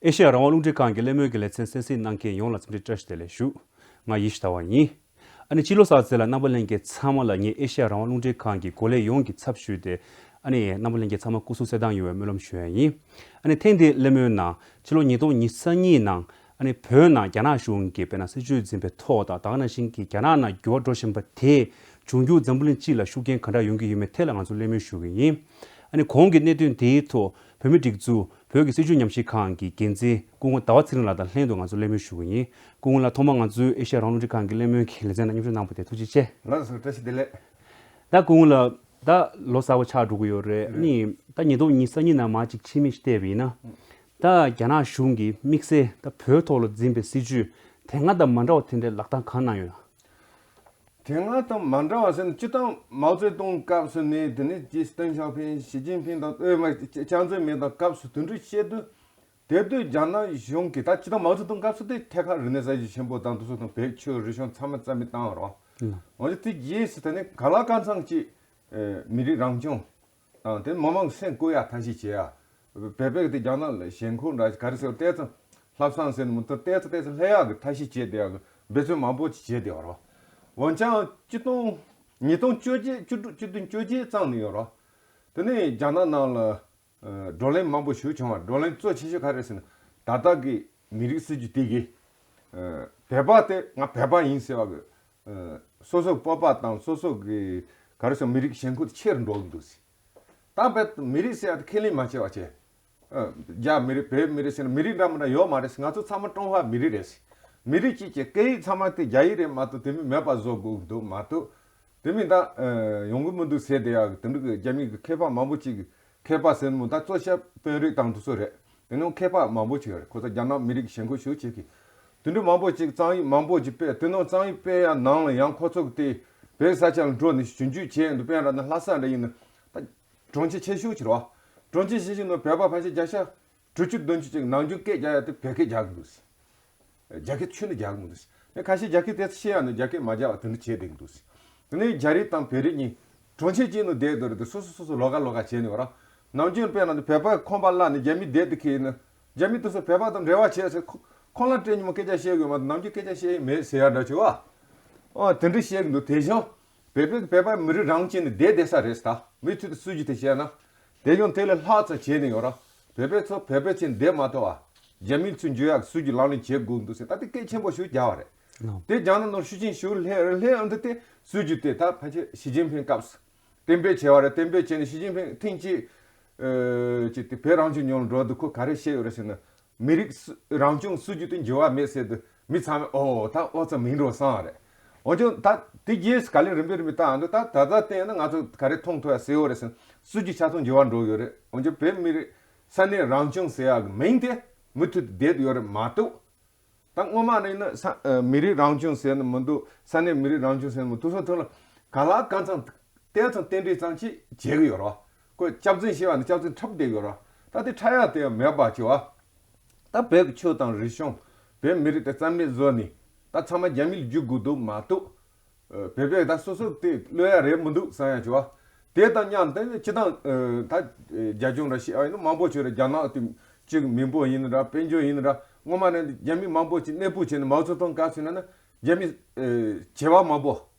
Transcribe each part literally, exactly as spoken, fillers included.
ཨེ་ཤེ་ཡ་རང་དབང་རླུང་འཕྲིན་ཁང་གི་གླེང་མོལ་གྱི་ལེ་ཚན་གསན་གཟིགས་གནང་མཁན་ཡོངས་ལ་འཚམས་འདྲི་བཀྲ་ཤིས་བདེ་ལེགས་ཞུ། ང་ཡེ་ཤེས་ཟླ་བ་ཡིན། ཨ་ནི་སྤྱི་ལོ་གསར་ཚེས་ལ་རྣམ་པ་ལྷན་རྒྱས་ཚང་མ་ལ་ངས་ཨེ་ཤེ་ཡ་རང་དབང་རླུང་འཕྲིན་ཁང་གི་འགོ་ལས་ཡོངས་ཀྱི་ཚབ་ཞུས་ཏེ། ཨ་ནི་རྣམ་པ་ལྷན་རྒྱས་ཚང་མ་སྐུ་གཟུགས་གསལ་ཐང་ཡོང་བའི་སྨོན་ལམ་ཞུ་ཡ་ཡིན། ཨ་ནི་ཐེངས་འདིའི་གླེང་མོལ་ནང་ཕྱི་ལོ་ཉིས་སྟོང་ཉི་ཤུ་རྩ་གཉིས་ནང་ཨ་ནི་བོད་ནང་རྒྱ་ནག་གཞུང་གིས་དཔེར་ན་སྲིད་བྱུས་འཛིན་པའི་ཐོག་དང་། ད་ག་ནང་བཞིན་གྱི་རྒྱ་ནག་ནང་འགྱུར་བ་འགྲོ་བཞིན་པ་དེས་འབྱུང་འགྱུར་འཛམ་བུ་གླིང་སྤྱི་ལ་ཤུགས་རྐྱེན་ག་འདྲ་ཡོང་གི་ཡོད་མེད་ཐད་ལ་ང་ཚོ་གླེང་མོལ་ཞུ་གི་ཡིན། ཨ་ནི་གོང་གི་གནད་དོན་དེའི་ཐོག་བོད་མི་སྒྲིག་འཛུགས་བོད་ཀྱི་སྲིད་བྱུས་ཉམས་ཞིབ་ཁང་གི་འགན་འཛིན་སྐུ་ངོ་ཟླ་བ་ཚེ་རིང་ལགས་དང་ལྷན་དུ་ང་ཚོ་གླེང་མོལ་ཞུ་གི་ཡིན། སྐུ་ངོ་ལགས། ཐོག་མར་ང་ཚོའི་ཨེ་ཤེ་ཡ་རང་དབང་རླུང་འཕྲིན་ཁང་གི་གླེང་མོལ་གྱི་ལེ་ཚན་ནང་མཉམ་ཞུགས་གནང་བ་དེ་ཐུགས་རྗེ་ཆེ། ལགས་སོ། བཀྲ་ཤིས་བདེ་ལེགས། ད་སྐུ་ངོ་ལགས། ད་ལོ་གསར་པ་ཆགས་འགྲོ་གི་ཡོད་རེད། རེད། ནི་ད་ཉིས་སྟོང་ཉི་ཤུ་རྩ་གཉིས་ནང་མར་ཅིག་ཕྱི་མིག་ཅིག་བལྟས་པ་ཡིན་ན། ད་རྒྱ་ནག་གཞུང་གིས་དམིགས་བསལ་ད་བོད་ཐོག་ལ་འཛིན་པའི་སྲིད་བྱུས་དེ་སྔ་དང་མ་འདྲ་བ་དེ་འདྲའི་ལག་བསྟར་གང་གནང་ཡོད་ན། དེ་སྔ་དང་མ་འདྲ་བ་ཟེར་ན། སྤྱིར་བཏང་མའོ་ཙེ་ཏུང་སྐབས་སུ་ནས། དེ་ནས་ཅིག་ཏེང་ཞའོ་ཕིང་། ཞི་ཅིན་ཕིང་དང་། ཨེ་མ། ཅང་ཙེ་མིན་དང་སྐབས་སུ་དེ་འདྲ་བཤད་དུས། དེ་དུས་རྒྱ་ནག་གཞུང་གིས། ད་སྤྱིར་བཏང་མའོ་ཙེ་ཏུང་སྐབས་སུ་དེ་ཐད་ཀར་རིག་གནས་གསར་བརྗེ་ཆེན་པོ་དང་དེ་ཚོ་དང་། བོད་ཆོས་རིག་གཞུང་ཚང་མ་རྩ་མེད་བཏང་བ་རེད། ཨང་། འོན་ཀྱང་དེ་རྗེས་སུ་དེ་ནས་གང་ལ་གང་འཚམ་ཅིག་ཨེ། མི་རིགས་རང་སྐྱོང་དང་། དེ་མི་མང་སེམས་བསྐོ་ཡག་ཐབས་ཤེས་བྱེད་ཡ། བོད་པས་དེ་རྒྱ་ནག་ལ་ཞེན་ཁོག་འདྲ། ག་རེ་ཟེར། ཏོག་ཙམ་ལྷག་བསམ་ཟེར་ན་མི་འདུག། ཏོག་ཙམ་ཏོག་ཙམ་སླེབས་ཡག་གི་ཐབས་ཤེས་བྱས་བསྡད་ཡག་གི་འབད་བརྩོན་མང་པོ་ཅིག་བྱས་བསྡད་ཡོད་རེད། འོན་ཀྱང་སྤྱི་སྟོང་། ཉིས་སྟོང་བཅོ་བརྒྱད། བཅུ་དྲུག། བཅུ་བདུན། བཅོ་བརྒྱད་ཙམ་ནས་ཡོད་རེད། དེ་ནས་རྒྱ་ནག་ནང་ལ་ཨ་བགྲོ་གླེང་མང་པོ་ཞིག་བྱུང་བ། བགྲོ་གླེང་གཙོ་ཆེ་ཤོས་ག་རེ་ཟེར་ན། ད་ལྟ་གི་མི་རིགས་སྲིད་བྱུས་དེ་གིས་ཨ་བོད་པ་དེ། ང་བོད་པ་ཡིན་ཟེར་བ་གི་ཨ་སོ་སོའི་སྤོབས་པ་དང་སོ་སོ་གི་ག་རེ་ཟེར། མི་རིགས་ཞེན་ཁོག་ཆེ་རུ་འགྲོ་གི་འདུག་ཟེར། ད་བོད་མི་རིགས་ཟེར་ཡ་དེ་ཁས་ལེན་མ་བྱས་པ་བྱས། ཨ། རྒྱ་མི་རིགས། བོད་མི་རིགས་ཟེར་ན་མི་རིགས་འདྲ་མི་འདྲ་ཡོད་མ་རེད། ང་ཚོ་ཚང་མ་ཀྲུང་ཧྭ་མི་རིགས་རེད། མི་རིགས་གཅིག་གི་སྐད་ཡིག་ཚང་མ་དེ་རྒྱ་ཡིག་རེད་མ་གཏོགས། དེ་མིན་མེད་པ་བཟོ་དགོས་འདུག་མ་གཏོགས། དེ་མིན་ད་ཨ་ཡོང་གི་མི་འདུག་ཟེར་བསྡད་ཡག་གི་དེ་འདྲ་གི་རྒྱ་མི་གི་མཁས་པ་མང་པོ་ཅིག་གིས། མཁས་པ་ཟེར་ན་མོ་ད་གཙོ་ཆེ་དཔོན་རིགས་དང་དེ་ཚོ་རེད། དེ་ནང་མཁས་པ་མང་པོ་ཅིག་ཡོད་རེད། ཁོ་ཚོ་རྒྱ་ནག་མི་རིགས་ཞེན་ཁོག་ཤུགས་ཆེ་གི། དེ་འདྲ་མང་པོ་ཅིག་རྩོམ་ཡིག་མང་པོ་ཅིག་སྤེལ། དེ་ནང་རྩོམ་ཡིག་སྤེལ་ཡ་ནང་ལ་ཡང་ཁོ་ཚོ་གི་དེ་བོད་ས་ཆ་ལ་འགྲོ་ནས་ཞིབ་འཇུག་བྱས་འདུག། དཔེར་ན་ལྷ་ས་འདྲ་ཡིན་ན། ད་གྲོང་ཁྱེར་ཆེ་ཤོས་ཅིག་རེད་བ། གྲོང་ཁྱེར་ཆེ་ཤོས་ནང་བོད་པ་ཕལ་ཆེར་བརྒྱ་ཆ་དྲུག་ཅུ་བདུན་ཅུ་ཅིག་ནམ་རྒྱུན་སྐད་རྒྱག་ཡ་དེ་བོད་སྐད་རྒྱག་གི་འདུག་ཟེར། རྒྱ་སྐད་ཁྱོན་ནས་རྒྱག་གི་མི་འདུག་ཟེར། ཁ་ཤས་རྒྱ་སྐད་དེ་ཚོ་ཤེས་ཡ་ནི་རྒྱ་སྐད་མ་རྒྱག་པ་དེ་འདྲ་བྱས་བསྡད་ཀྱི་འདུག་ཟེར། དེ་ནས་རྒྱ་རིགས་དང་བོད་རིགས་གཉིས་གྲོང་ཁྱེར་གཅིག་ནང་བསྡད་འདུག་རེད་དེ། སོ་སོ་སོ་སོ་ལོགས་ཀ་ལོགས་ཀ་བྱས་ནས་ཡོད་ར། ནམ་རྒྱུན་དཔེར་ན་བོད་པ་ཁང་པ་གླ་ནས་རྒྱ་མི་བསྡད་དེ་ཁེལ་ན། རྒྱ་མི་དེ་ཚོ་བོད་པ་དང་འབྲེལ་བ་བྱས་ཚེ་ཁོ་ཁོང་ལ་སྤྲད་ཉིན་མོ་སྐད་ཆ་བཤད་དགོས་མ་གཏོགས་ནམ་རྒྱུན་སྐད་ཆ་བཤད་ཡི་མེད་ཟེར་ཡ་འདྲ་བྱུང་བ། ཨ། དེ་འདྲ་བཤད་ཀྱི་འདུག། དེ་བཞིན་བོད་པའི་བོད་པ་མི་རིགས་རང་སྐྱོང་ནས་བསྡད་བསྡད་ས་རེད་ཟེར། ད་མུ་མཐུད་དུ་སྲིད་བྱུས་དེ་བཤད་ན། དེ་བཞིན་དེ་ལས་ལྷག་ཙམ་བྱས་ནས་ཡོད་ར། བོད་པའི་ཚོ་བོད་པའི་ཆེད་བསྡད་མ་ཐུབ་པ། རྒྱ་མིའི་ཚུར་འཇུག་ཡག་སྲིད་བྱུས་ལག་ལེན་བྱེད་དགོས་འདུག་ཟེར། ད་དེ་སྐད་ཆེན་པོ་ཞིག་རྒྱག་པ་རེད། ལགས། དེ་རྒྱ་ནག་ནང་ཤུགས་རྐྱེན་ཞིག་སླེབས་རེད། སླེབས་ཡོང་དུས་དེ་སྲིད་བྱུས་དེ་ད་ཕལ་ཆེར་ཞི་ཅིན་ཕིང་སྐབས་སུ་གཏན་འབེབས་བྱས་པ་རེད། གཏན་འབེབས་བྱས་ནས་ཞི་ཅིན་ཕིང་ཐེངས་གཅིག་ཨ་ཅིག་དེ་བོད་རང་སྐྱོང་ལྗོངས་ལ་འགྲོ་དུས་ཁོ་ག་རེ་བཤད་ཡོད་རེད་ཟེར་ན། མི་རིགས་སུ་རང་སྐྱོང་སྲིད་བྱུས་དེ་འགྱུར་བ་མེད་ཟེར་དུས་མི་ཚང་མས་ཨོ་ད་ཨོ་ཙམ་མིན་འགྲོ་བསམ་པ་རེད། འོན་ཀྱང་ད་དེ་རྗེས་སུ་ག་ལེར་རིམ་པས་རིམ་པས་བལྟ་ཡོང་དུས། ད་ད་ལྟ་བལྟས་ན་ང་ཚོ་ག་རེ་མཐོང་ཐུབ་ཡ་གསལ་བོ་རེད་ཟེར་ན། སྲིད་བྱུས་ཆ་ཚང་འགྱུར་བ་འགྲོ་གི་ཡོད་རེད། འོན་ཀྱང་བོད་མི་རིགས་ས་གནས་རང་སྐྱོང་ཟེར་ཡག་གི་མིང་དེ་མུ་མཐུད་དུ་བསྡད་ཡོད་རེད་མ་གཏོགས། ད་སྔོན་མ་ནས་ཡིན་ན་ས་ཨ་མི་རིགས་རང་སྐྱོང་ཟེར་ནི་མི་འདུག། ས་གནས་མི་རིགས་རང་སྐྱོང་ཟེར་ནི་མི་འདུག། དེ་ཚོ་ཐོག་ལ་ག་ལ་གང་འཚམ་ཏོག་ཙམ་རྟེན་འབྲེལ་ཙམ་ཅིག་བྱེད་ཀྱི་ཡོད་རེད་བ། ཁོས་སྐྱག་རྫུན་བཤད་པ་ནི་སྐྱག་རྫུན་འཁྲབ་བསྡད་ཡོད་རེད་བ། ད་དེ་འཁྲབ་ཡག་དེ་ཡང་མེད་པ་བྱས་བ། ད་བོད་ཀྱི་ཆོས་དང་རིག་གཞུང་། བོད་མི་རིགས་དེ་རྩ་མེད་བཟོ་ནི། ད་ཚང་མ་རྒྱ་མིར་བསྒྱུར་དགོས་འདུག་མ་གཏོགས། ཨ། བོད་པས་ད་སོ་སོ་དེ་བློ་ཡག་རེད་མི་འདུག་བསམ་ཡ་བྱས་བ། དེ་དང་མཉམ་དུ་སྤྱིར་བཏང་ཨ་ད་རྒྱ་གཞུང་འདྲ་བཤད་ཡ་ཡིན་ན་མང་པོ་བྱས་རེད། རྒྱ་ནག་དེ་གཅིག་མིང་པོ་ཡིན་ན་འདྲ། དཔལ་འབྱོར་ཡིན་ན་འདྲ། སྔོན་མ་ནས་རྒྱ་མི་མང་པོ་ཅིག་གནས་སྤོ་བྱས་ནས། མའོ་ཙེ་ཏུང་སྐབས་སུ་ཡིན་ན་རྒྱ་མི་ཨ་བྱེས་པ་མང་པོ།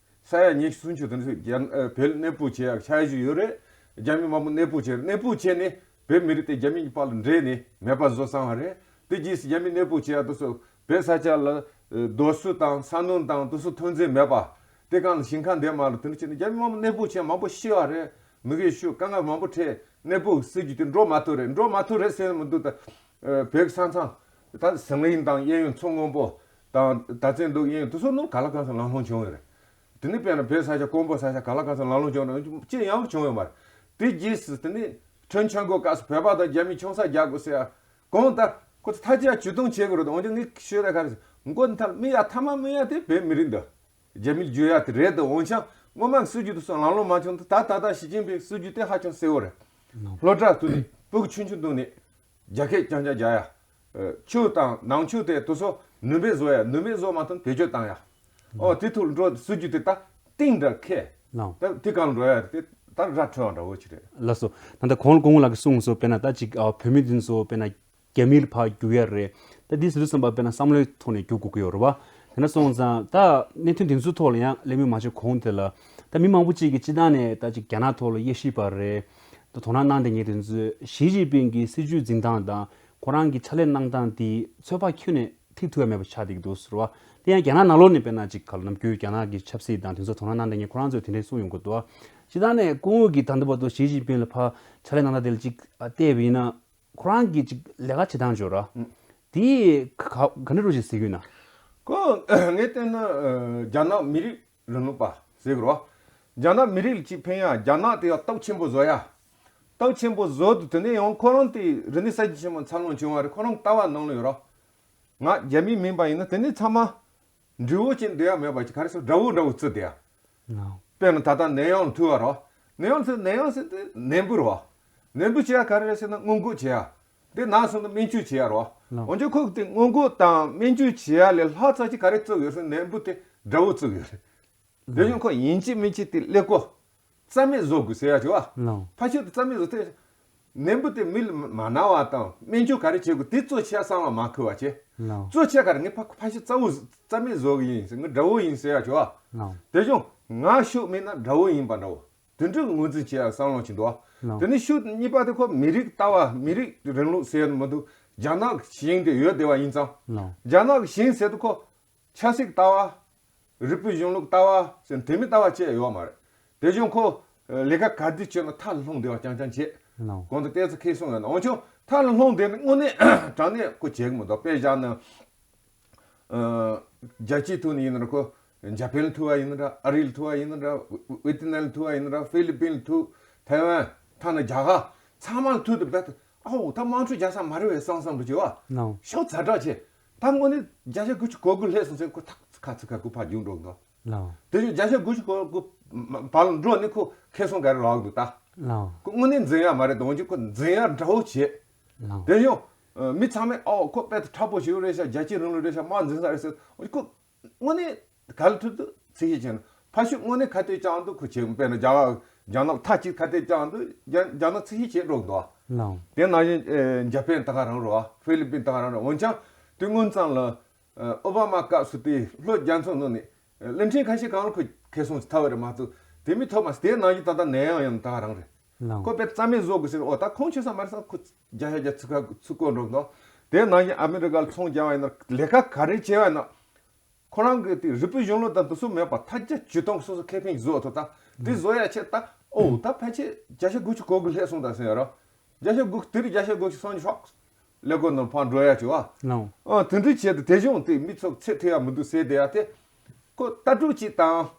ས་ཡ་ཉི་ཤུ་སུམ་ཅུ་དེ་ཚོ་རྒྱ་ཨ་བོད་གནས་སྤོ་བྱེད་ཡག་འཆར་གཞི་ཡོད་རེད། རྒྱ་མི་མང་པོ་གནས་སྤོ་བྱས་རེད། གནས་སྤོ་བྱས་ནས་བོད་མི་རིགས་དེ་རྒྱ་མི་གཉིས་བར་ལ་འདྲེས་ནས་མེད་པ་བཟོ་བསམ་པ་རེད། དེ་རྗེས་སུ་རྒྱ་མི་གནས་སྤོ་བྱེད་ཡག་དེ་ཚོ་བོད་ས་ཆ་ལ་ཨ་རྡོ་སོལ་དང་ས་སྣུམ་དང་དེ་ཚོ་ཐོན་རྫས་མེད་པ། དེ་གང་ལ་ཞིང་ཁ་འདེབས་མ་ལ་དེ་འདྲ་བྱས་ནས་རྒྱ་མི་མང་པོ་གནས་སྤོ་བྱས། མང་པོ་ཤི་བ་རེད། མི་དགེ་ཤོས་དཀའ་ངལ་མང་པོ་འཕྲད། གནས་སྤོ་སྲིད་ཇུས་དེ་འགྲོ་མ་ཐུབ་རེད། འགྲོ་མ་ཐུབ་རེད་ཟེར་མི་འདུག། ད་ཨ་བོད་ས་མཚམས་ད་ཟི་ལིང་དང་གཡས་གཡོན་མཚོ་སྔོན་པོ་དང་། ད་ཚན་འདུག་གཡས་གཡོན་དེ་ཚོ་ནང་ག་ལ་གང་འཚམ་ལམ་ལྷོང་བྱུང་ཡོད་རེད། དེ་ནས་དཔེར་ན་བོད་ས་ཆ་ཀོང་པོ་ས་ཆ་ག་ལ་གང་འཚམ་ལམ་ལྷོང་བྱུང་རེད། ཅི་ཡང་བྱུང་ཡོད་མ་རེད། དེ་རྗེས་སུ་དེ་ནས་ཁྲུན་ཆོན་གོ་སྐབས་སུ་བོད་པ་དང་རྒྱ་མི་ཆུང་ས་རྒྱག་དགོས་ཟེར་ཡ། གང་ལྟར་ཁོ་ཚོ་ཐག་གཅོད་ཇུས་གཏོང་བྱེད་དགོས་རེད། འོན་ཀྱང་ངས་ཤོད་ཡ་ག་རེ་ཟེར། མགོ་མཐའ་སྨིན་ཡ་མཐའ་མ་སྨིན་ཡ་དེ་བོད་མི་རིགས་འདི་རྒྱ་མིར་བསྒྱུར་ཡ་དེ་རེད་དོ། འོན་ཀྱང་སྔོན་མ་སྲིད་ཇུས་དེ་ཚོ་ལམ་ལྷོང་མ་བྱུང་། ད་ད་ལྟ་ཞི་ཅིན་ཕིང་སྲིད་ཇུས་དེ་ཧ་ཅང་གསལ་བོ་རེད། ནོ། སློབ་གྲྭ་བཙུགས་ནས་ཕྲུ་གུ་ཆུང་ཆུང་བཙུགས་ནས་རྒྱ་སྐད་རྐྱང་རྐྱང་རྒྱག་ཡ། ཨ་ཆོས་དང་ནང་ཆོས་དེ་དེ་ཚོ་ནུས་མེད་བཟོ་ཡ། ནུས་མེད་བཟོ་མ་ཐུབ་བེད་སྤྱོད་བཏང་ཡ། ཨོ་དེ་ཐུག་འགྲོ་སྲིད་ཇུས་དེ་ད་གཏིང་འདྲ་ཁེ། ལགས། ད་དེ་གང་འགྲོ་ཡ་དེ་ད་ར་འཕྲོད་པ་འདྲ་བོ་ཅིག་རེད། ལགས་སོ། ད་ལྟ་གོང་ལ་སྐུ་ངོ་ལགས་ཀྱིས་གསུངས་སོང་། དཔེར་ན་ད་ཅིག་ཨ་བོད་མི་འདི་ཚོ་དཔེར་ན་ རྒྱ་མིར་ཕར་རྒྱུག་ཡ་རེད། ད་འདི་ཟེར་དུས་ཙམ་པ་དཔེར་ན་བསམ་བློའི་ཐོག་ནས་རྒྱུག་དགོས་ཀྱི་ཡོད་རེད་བ། དེ་འདྲ་སོང་ཙང་ད་གནད་དོན་དེ་ཚོའི་ཐོག་ལ་ཡང་གླེང་མོལ་མ་བྱས་གོང་དེ་ལ། ད་མི་མང་པོ་ཅིག་གིས་སྤྱི་བཏང་ནས་ད་ཅིག་རྒྱ་ནག་ཐོག་ལ་དབྱེ་ཞིབ་པ་རེད། ད་དོ་སྣང་གནང་བསྡད་མཁན་དེ་ཚོས་ཞི་ཅིན་ཕིང་གི་སྲིད་བྱུས་འཛིན་སྟངས་དང་ཁོ་རང་གི་ཕྱག་ལས་གནང་སྟངས་དེ་ཚོད་དཔག་ཁྱོན་ནས་ཐིག་ཐུབ་ཡ་མེད་པ་ཆགས་བསྡད་ཀྱི་འདུག་ཟེར་བ། དེ་ཡང་རྒྱ་ནག་ནང་ལོགས་ནས་དཔེར་ན་ཅིག་ག་ལ་ནམ་རྒྱུན་རྒྱ་ནག་གི་ཆབ་སྲིད་དང་དེ་ཚོ་དོ་སྣང་གནང་བསྡད་མཁན་ཁོ་རང་ཚོས་དེ་འདྲའི་གསུངས་ཡོང་གི་འདུག་བ། སྤྱི་བཏང་ནས་སྐུ་ངོ་གིས་ད་ལྟ་བར་དུ་ཞི་ཅིན་ཕིང་ལ་ཕར་ཕྱག་ལས་གནང་སྟངས་དེ་ལ་ཅིག་བལྟས་པ་ཡིན་ན། ཁོ་རང་གིས་ཅིག་ལས་ཀ་བྱེད་སྟངས་ཅིག་ཡོད་ར། ཨང་། དེ་ག་ག་འདྲ་རོ་ཞིག་གཟིགས་ཡོད་ན། ཁོ་ངས་བལྟས་ན་ཨ་རྒྱ་ནག་མི་རིགས་རིང་ལུགས་པ་ཟེར་གི་རོ། རྒྱ་ནག་མི་རིགས་ལ་ཅིག་ཕན་ཡ། རྒྱ་ནག་དེ་ཡང་སྟོབས་ཆེན་པོ་བཟོ་ཡ། སྟོབས་ཆེན་པོ་བཟོ་དུས་དེ་ནས་ཡང་ཁོ་རང་དེ་རིག་གནས་གསར་བརྗེ་ཆེན་མོ་འཚར་ལོངས་བྱུང་བ་རེད། ཁོ་རང་ལྟ་བ་ནང་ལ་ཡོད་རོ། ང་རྒྱ་མི་མིན་པ་ཡིན་ན་དེ་ནས་ཚང་མ་འབྲས་བུ་ཅན་འདོད་ཡ་མེད་པ་ཅིག་ག་རེ་ཟེར། དགྲ་བོ་འདྲ་བོ་བརྩི་བསྡད་ཡ། ལགས། དཔེར་ན་ད་ལྟ་ནད་ཡམས་ཐུག་པ་རོ། ནད་ཡམས་ཟེར། ནད་ཡམས་ཟེར་དེ་ནད་འབུ་རོ། ནད་འབུ་བྱེད་ཡ་ག་རེ་རེད་ཟེར་ན་སྔོན་འགོག་བྱེད་ཡ། དེ་ན་སོང་ན་སྨན་བཅོས་བྱེད་ཡ་རོ། ལགས། འོན་ཀྱང་ཁོ་དེ་སྔོན་འགོག་དང་སྨན་བཅོས་བྱེད་ཡ་ལས་ལྷག་ཙམ་ཅིག་ག་རེ་བརྩི་ཡོད་ཟེར་ན་ནད་འབུ་དེ་དགྲ་བོ་བརྩི་ཡོད་རེད། དེ་ལགས། བཞིན་ཁོ་ཡིན་གཅིག་མིན་གཅིག་དེ་ཀླད་ཀོར་རྩ་མེད་བཟོ་དགོས་ཟེར་ཡ་བྱེད་བ། ལགས། ཕ་ཤུལ་དུ་རྩ་མེད་བཟོ་དེ། ནད་འབུ་དེ་མི་ལ་མ་ན་བ་དང་སྨན་བཅོས་ག་རེ་བྱེད་དགོས་དེ་གཙོ་ཆེ་བསམ་བློ་མ་འཁོར་བ་བྱེད། ལགས། གཙོ་ཆེ་ག་རེ་ངས་ཕ་ཕ་ཤུལ་རྩ་བོ་རྩ་མེད་བཟོ་གི་ཡིན་ཟེར། ངས་དགྲ་བོ་ཡིན་ཟེར་ཡ་བྱེད་བ། ལགས། དེ་བཞིན་ང་ཤུགས་མེད་ན་དགྲ་བོ་ཡིན་པ་འདྲ་བོ། དེ་འདྲའི་ངོས་འཛིན་བྱེད་ཡ་བསམ་བློ་ཅིག་འདུག་བ། ལགས། དེ་ནས་ཤུགས་གཉིས་པ་དེ་ཁོ་མི་རིགས་ལྟ་བ། མི་རིགས་རིང་ལུགས་ཟེར་ཡ་མི་འདུག་རྒྱ་ནག་གི་ཞེན་དེ་ཡོད་བསྡད་པ་ཡིན་ཙང་། ལགས། རྒྱ་ནག་གི་ཞེན་ཟེར་དུས་ཁོ་ཆབ་སྲིད་ལྟ་བ། རིག་པའི་གཞུང་ལུགས་ལྟ་བ་ཟེར་དེ་མིན་ལྟ་བ་བཅས་ཡོད་མ་རེད། དེ་བཞིན་ཁོ་ལས་ཀ་ག་དུས་བྱས་ན་མཐའ་ལ་ལྷུང་བསྡད་པ་རྐྱང་རྐྱང་བྱེད། ལགས། གོང་དུ་ཏོག་ཙམ་ཁེལ་སོང་ཡོད་ན། འོན་ཀྱང་མཐའ་ལ་ལྷུང་བསྡད་ནས་དངོས་གནས་དྲང་གནས་ཁོ་བྱེད་གི་མི་འདུག་དཔེ་བཞག་ན། ཨ། རྒྱལ་སྤྱིའི་ཐོག་ནས་ཡིན་ན་ཁོ་འཇར་པན་ལ་ཐུག་པ་ཡིན་ན་འདྲ། ཨ་རི་ལ་ཐུག་པ་ཡིན་ན་འདྲ། ཝི་ཏི་ནམ་ལ་ཐུག་པ་ཡིན་ན་འདྲ། ཧྥི་ལི་པིན་ལ་ཐུག་ཐའེ་ཝན། ཐ་ན་རྒྱ་གར། ཚང་མ་ལ་ཐུག་དུས་རྦད་དེ། ཨའོ། ད་དམངས་ཁྲོད་རྒྱག་ས་མ་རེད་པས་བསམ་བསམ་འདྲ་བྱེད་བ། ལགས། ཤོག་ཛ་དྲག་བྱེད། ད་དངོས་གནས་བརྒྱ་ཆ་དགུ་བཅུ་གོ་དགུ་སླེབས་སོང་ཟེར་ཁོ་ཐག་ཁ་ཚིག་ཁ་ཁུ་ཕར་རྒྱུག་འགྲོ་གི་འདུག་ལགས། དེ་བཞིན་བརྒྱ་ཆ་དགུ་བཅུ་གོ་དགུ་བར་ལ་འགྲོ་ནས་ཁོ་ཁེ་བཟང་ག་རེ་རག་གི་འདུག་ད། ལགས། ཁོ་དངོས་གནས་འཛིན་ཡ་མ་རེད་དོ། འོན་ཀྱང་ཁོ་འཛིན་ཡ་འདྲ་བོ་བྱེད། ལགས། དེ་བཞིན་ཨ་མི་ཚང་མས་ཨོ་ཁོ་དཔེ་དེ་མཁྲེགས་པོ་ཞིག་རེད་ཤག་རྒྱལ་གཅེས་རིང་ལུགས་རེད་ཤག་དམག་འཛིན་ས་རེད་ཟེར། འོན་ཀྱང་ཁོ་དངོས་གནས་ག་ལ་ཐུག་དུས་ཚིག་ཤེས་བྱས་ན། ཕ་ཤུལ་དངོས་གནས་ཁ་གཏད་བཅག་དུས་ཁོ་བྱེད། དཔེར་ན་རྒྱ་རྒྱ་ནག་མཐའ་གཅིག་ཁ་གཏད་བཅག་དུས་རྒྱ་རྒྱ་ནག་ཚིག་ཤེས་བྱེད་འགྲོ་གི་འདུག་བ། ལགས། དེ་ནང་བཞིན་ཨེ་འཇར་པན་ད་ག་རང་རེད་བ། ཧྥི་ལི་པིན་ད་ག་རང་རེད། འོན་ཀྱང་དུས་སྔོན་ཙམ་ལ་ཨོ་བྷ་མ་སྐབས་སུ་དེ་ལྷོ་རྒྱ་མཚོ་ནང་ནས་གླིང་ཕྲན་ཁ་ཤས་གང་ལ་ཁོ་ཁེ་བཟང་ཅིག་ཐོབ་པ་རེད་མ་གཏོགས་དེ་མིན་ཐོབ་མ་སོང་། དེ་ནང་བཞིན་ད་ལྟ་ནད་ཡམས་ཡང་ད་ག་རང་རེད། ལགས། ཁོ་དཔེ་རྩ་མེད་བཟོ་དགོས་ཟེར། ཨོ་ད་ཁོང་ཆོད་ས་མ་རེད་བསམ་ཁོ་བརྒྱ་ཆ་བརྒྱ་ཚིག་ཁ་ཚིག་བཀོད་འགྲོ་གི་འདུག་དེ་ནང་བཞིན་ཨ་མི་རི་ཀ་ལ་ཚོང་རྒྱག་པ་ཡིན་ན། ལས་ཀ་ག་རེ་བྱས་པ་ཡིན་ན། ཁོ་རང་གི་དེ་རིག་པའི་གཞུང་ལུགས་དང་དེ་ཚོ་མེད་པ་ཐ་ཆད་ཇུས་གཏོང་སོ་སོ་ཁེ་ཕན་བཟོ་ཐུབ། ད་དེ་བཟོ་ཡ་ཆེད་ད་ཨོ་ད་ཕལ་ཆེར་བརྒྱ་ཆ་དགུ་བཅུ་གོ་དགུ་སླེབས་སོང་ད་ཟེར་ཡ་རོ། བརྒྱ་ཆ་དགུ་དེ་རིང་བརྒྱ་ཆ་དགུ་བཅུ་སོང་ཆོག་ཀླད་ཀོར་ནང་ཕར་འགྲོ་ཡ་བྱེད་བ། ལགས། ཨ་དེ་འདྲ་བྱས་ཏེ་དེ་བཞིན་དེ་མི་ཚོ་ཚད་ཐུབ་ཡ་མི་འདུག་ཟེར་བསྡད་ཡ་དེ། ཁོ་ལྟ་གྲུབ་ཅིག་དང་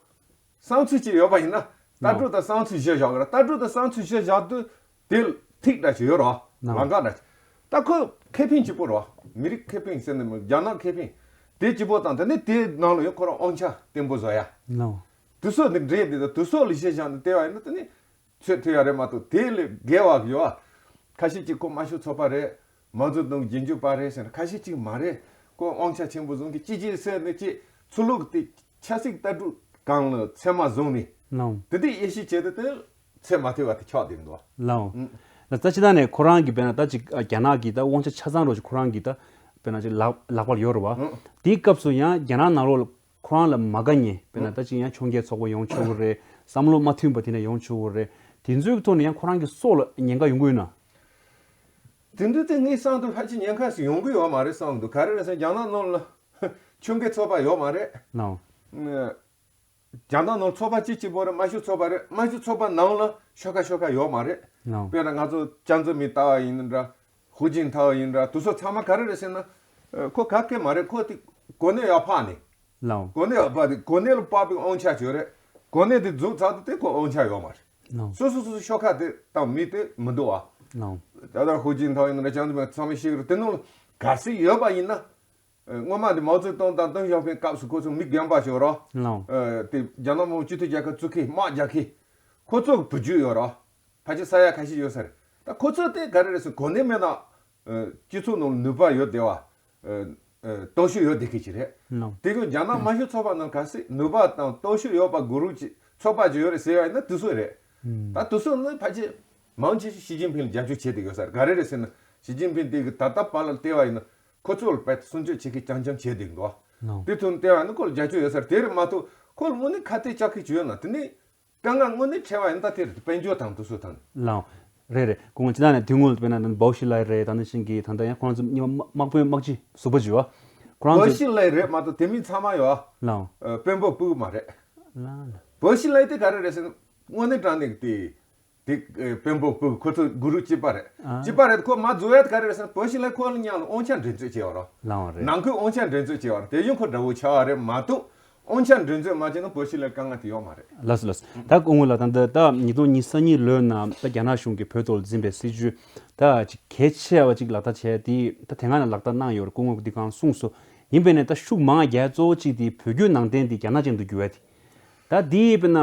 བསམ་ཚུལ་ཅིག་ཡོད་པ་ཡིན་ན། ལྟ་གྲུབ་དང་བསམ་ཚུལ་གཞིར་བཞག་གི་རེད། ལྟ་གྲུབ་དང་བསམ་ཚུལ་གཞིར་བཞག་དུས་དེ་ཐིག་འདྲ་ཞིག་ཡོད་རེད་བ། ལགས། ལམ་ཁ་འདྲ་ཞིག་ད་ཁོ་ཁེ་ཕན་གཅིག་པོ་རེད་བ། མི་རིགས་ཁེ་ཕན་ཟེར་ནས་མི། རྒྱ་ནག་ཁེ་ཕན་དེ་གཅིག་པོ་དང་། དེ་ནས་དེའི་ནང་ལ་ཡང་ཁོ་རང་དབང་ཆ་བརྟན་པོ་བཟོ་ཡ། ལགས། དུས་ཚོད་འདི་འདྲ་འདི་དང་དུས་ཚོད་ལ་གཞི་བཞག་ནས་བལྟས་པ་ཡིན་ན་དེ་ནི་ཚོད་ཐུབ་ཡ་རེད་མ་གཏོགས་དེ་ལས་བརྒལ་བ་ཡོད་བ། ཁ་ཤས་ཀྱིས་ཁོ་དམར་ཤོག་ཚོགས་པ་རེད། མང་གཙོ་དང་རྒྱལ་འཇུག་པ་རེད་ཟེར་ན་ཁ་ཤས་ཀྱིས་མ་རེད། ཁོ་དབང་ཆ་ཆེན་པོ་བཟུང་གི་ཅི་ཅི་ཟེར་ནས་ཅི་ཚུར་ལོག་དེ་ཆབ་སྲིད་ལྟ་གྲུབ་སྒང་ལ་ཚད་མ་བཟུང་ནས། ལགས། དེ་དུས་དབྱེ་ཞིབ་བྱས་ཏེ་དེ་ཚད་མ་ཐུབ་པ་དེ་ཆགས་བསྡད་འདུག་ལགས། ཨང་། ད་ལྟ་ཅི་ད་ནས་ཁོ་རང་གི་དཔེར་ན་ད་ཅིག་རྒྱ་ནག་གི་ད་དབང་ཆ་ཆ་ཚང་རོགས་ཅིག་ཁོ་རང་གི་ད་དཔེར་ན་ཅིག་ལག་ལག་པར་ཡོད་རེད་བ། ཨང་། དེའི་སྐབས་སུ་ཡང་རྒྱ་ནག་ནང་ལོགས་ལ་ཁོ་རང་ལ་མ་དགའ་མཁན་དཔེར་ན་ད་ཅིག་ཡང་ཕྱོགས་འགལ་ཚོགས་པ་ཡོང་ཆོག་གི་རེད། བསམ་བློ་མ་མཐུན་པ་དེ་འདྲ་ཡོང་ཆོག་གི་རེད། དེ་ཚོའི་ཐོག་ནས་ཡང་ཁོ་རང་གི་སྲོག་ལ་ཉེན་ཁ་ཡོང་གི་ཡོད་ན། དེ་འདྲ་དེ་ངས་བསམ་དུས་ཕལ་ཆེར་ཉེན་ཁ་ཞིག་ཡོང་གི་ཡོད་མ་རེད་བསམ་འདུག་ག་རེ་རེད་ཟེར་ན་རྒྱ་ནག་ནང་ལ་ཕྱོགས་འགལ་ཚོགས་པ་ཡོད་མ་རེད། ལགས། རྒྱ་ནག་ནང་ཚོགས་པ་གཅིག་གཅིག་པོ་རེད། དམར་ཤོག་ཚོགས་པ་རེད། དམར་ཤོག་ཚོགས་པ་ནང་ལ་ཤོག་ཁག་ཤོག་ཁག་ཡོད་མ་རེད། ལགས། དཔེར་ན་ང་ཚོ་ཅང་ཙེ་མིན་ལྟ་བ་ཡིན་ན་འདྲ། ཧུའུ་ཅིན་ལྟ་བ་ཡིན་འདྲ། དེ་ཚོ་ཚང་མ་ག་རེ་རེད་ཟེར་ན། ཨ་ཁོ་ག་གེ་མ་རེད། ཁོ་དེ་གོ་གནས་ཡར་འཕགས་ནས། ལགས། གོ་གནས་ཡར་འཕགས་དེ་གོ་གནས་ལ་དཔག་པའི་དབང་ཆ་ཅིག་ཡོད་རེད། གོ་གནས་དེ་རྫོགས་ཚར་དུས་དེ་ཁོ་དབང་ཆ་ཡོད་མ་རེད། ལགས། སོ་སོ་སོ་སོ་ཤོག་ཁག་དེ་དང་མི་དེ་མི་འདུག་བ། ལགས། ད་ལྟ་ཧུའུ་ཅིན་ལྟ་བ་ཡིན་ན་འདྲ། ཅང་ཙེ་མིན་ཚང་མས་ཤེས་ཀྱི་རེད། དེ་ནང་གལ་སྲིད་ཡོད་པ་ཡིན་ན། ཨ་སྔོན་མ་དེ་མའོ་ཙེ་ཏུང་དང་ཏེང་ཞའོ་ཕིང་སྐབས་སུ་ཁོ་ཚོ་མི་རྒན་པ་ཞིག་རོ། ལགས། ཨ་དེ་རྒྱ་ནག་མི་དམངས་སྤྱི་མཐུན་རྒྱལ་ཁབ་བཙུགས་མཁན་དམག་རྒྱག་མཁན། ཁོ་ཚོ་བུ་རྒྱུད་ཡོད་རོ། ཕལ་ཆེར་ས་ཡ་ཁ་ཤས་ཡོད་ས་རེད། ད་ཁོ་ཚོ་དེ་ག་རེ་རེད་ཟེར་གོ་གནས་མེད་ན། ཨ་སྤྱི་ཚོགས་ནང་ལ་ནུས་པ་ཡོད་བསྡད་པ། ཨ་ཨ་སྟོབས་ཤུགས་ཡོད་བསྡད་མཁན་ཅིག་རེད། ལགས། དེ་གི་རྒྱ་ནག་དམར་ཤོག་ཚོགས་པ་ནང་གལ་སྲིད་ནུས་པ་དང་སྟོབས་ཤུགས་ཡོད་པ་གུ་རུབ་ཅིག་ཚོགས་པ་ཅིག་ཡོད་རེད་ཟེར་བ་ཡིན་ན་དེ་ཚོ་རེད། ཨུམ། ད་དེ་ཚོ་ནི་ཕལ་ཆེར་མང་ཆེ་ཤོས་ཞི་ཅིན་ཕིང་ལ་རྒྱབ་སྐྱོར་བྱས་བསྡད་ཡོད་ས་རེད། ག་རེ་རེད་ཟེར་ན། ཞི་ཅིན་ཕིང་དེ་གི་ད་ལྟ་བར་ལ་བལྟས་པ་ཡིན་ན་ཁོ་ཚོ་ལ་བལྟ་སྲུང་སྐྱོབ་བྱེད་མཁན་རྐྱང་རྐྱང་བྱས་བསྡད་འདུག་ལགས། དེ་ཐོག་ནས་བལྟས་པ་ཡིན་ན་ཁོ་ལ་རྒྱབ་སྐྱོར་ཡོད་ས་རེད། དེ་རེད་མ་གཏོགས་ཁོ་ལ་དངོས་གནས་ཁ་གཏད་གཅོག་མཁན་ཅིག་ཡོད་ན་དེ་ནས་དཀའ་ངལ་དངོས་གནས་འཕྲད་པ་ཡིན་ན་ད་དེ་རེད། དཔལ་འབྱོར་དང་དེ་ཚོ་དང་། ལགས། རེད་རེད། སྐུ་ངོ་སྤྱི་བཏང་ནས་དེ་སྔོན་ལ་དཔེར་ན་ད་པའོ་ཤི་ལའི་རེད། ད་ནང་བཞིན་གྱི་ད་ལྟ་ཡང་ཁོ་རང་ཚོ་གཉིས་པ་དམག་དཔོན་དམག་སྤྱི་ཟུར་པ་ཅིག་ཡོད་པ། ཁོ་རང་པའོ་ཤི་ལའི་རེད་མ་གཏོགས་དེ་མིན་ཚང་མ་ཡོད་པ། ལགས། ཨ། དཔོན་པོ་སྤུ་གུ་མ་རེད། ལགས་ལགས། པའོ་ཤི་ལའི་དེ་ག་རེ་རེད་ཟེར་ན་དངོས་གནས་དྲང་གནས་ཀྱི་དེ། དེ་དཔོན་པོ་སྤུ་གུ་ཁོ་ཚོ་གུ་རུ་གཅིག་པ་རེད། ཨ། གཅིག་པ་རེད། ཁོ་མ་རྫོགས་ཡ་དེ་ག་རེ་རེད་ཟེར་ན་པའོ་ཤི་ལའི་ཁོ་ལ་མཉམ་ལ་དབང་ཆ་འགྲན་རྩོད་བྱས་པ་རེད། ལགས་རེད། ནང་ཁུལ་དབང་ཆ་འགྲན་རྩོད་བྱས་པ་རེད། དེ་བཞིན་ཁོ་དགྲ་བོ་ཆགས་པ་རེད་མ་གཏོགས། དབང་ཆ་འགྲན་རྩོད་མ་བྱས་ན་པའོ་ཤི་ལའི་དཀའ་ངལ་དེ་ཡོད་མ་རེད། ལགས་སོ་ལགས་སོ། ད་སྐུ་ངོ་ལགས། ད་ལྟ་ཉིས་སྟོང་ཉི་ཤུ་རྩ་གཉིས་ལོའི་ནང་ད་རྒྱ་ནག་གཞུང་གིས་བོད་ཐོག་ལ་འཛིན་པའི་སྲིད་བྱུས་ད་ཅིག་གལ་ཆེ་བ་ཅིག་ལག་བསྟར་བྱས་དེ་ད་དེ་སྔ་ནས་ལག་བསྟར་གནང་ཡོད་རེད། སྐུ་ངོས་འདི་གང་གསུངས་སོང་། ཡིན་པས་ན་ད་ཤུགས་མང་རྒྱག་གཙོ་བོ་གཅིག་དེ་བོད་བརྒྱུད་ནང་བསྟན་དེ་རྒྱ་ནག་ཅན་དུ་བསྒྱུར་བ་དེ། ད་དེ་དཔེར་ན།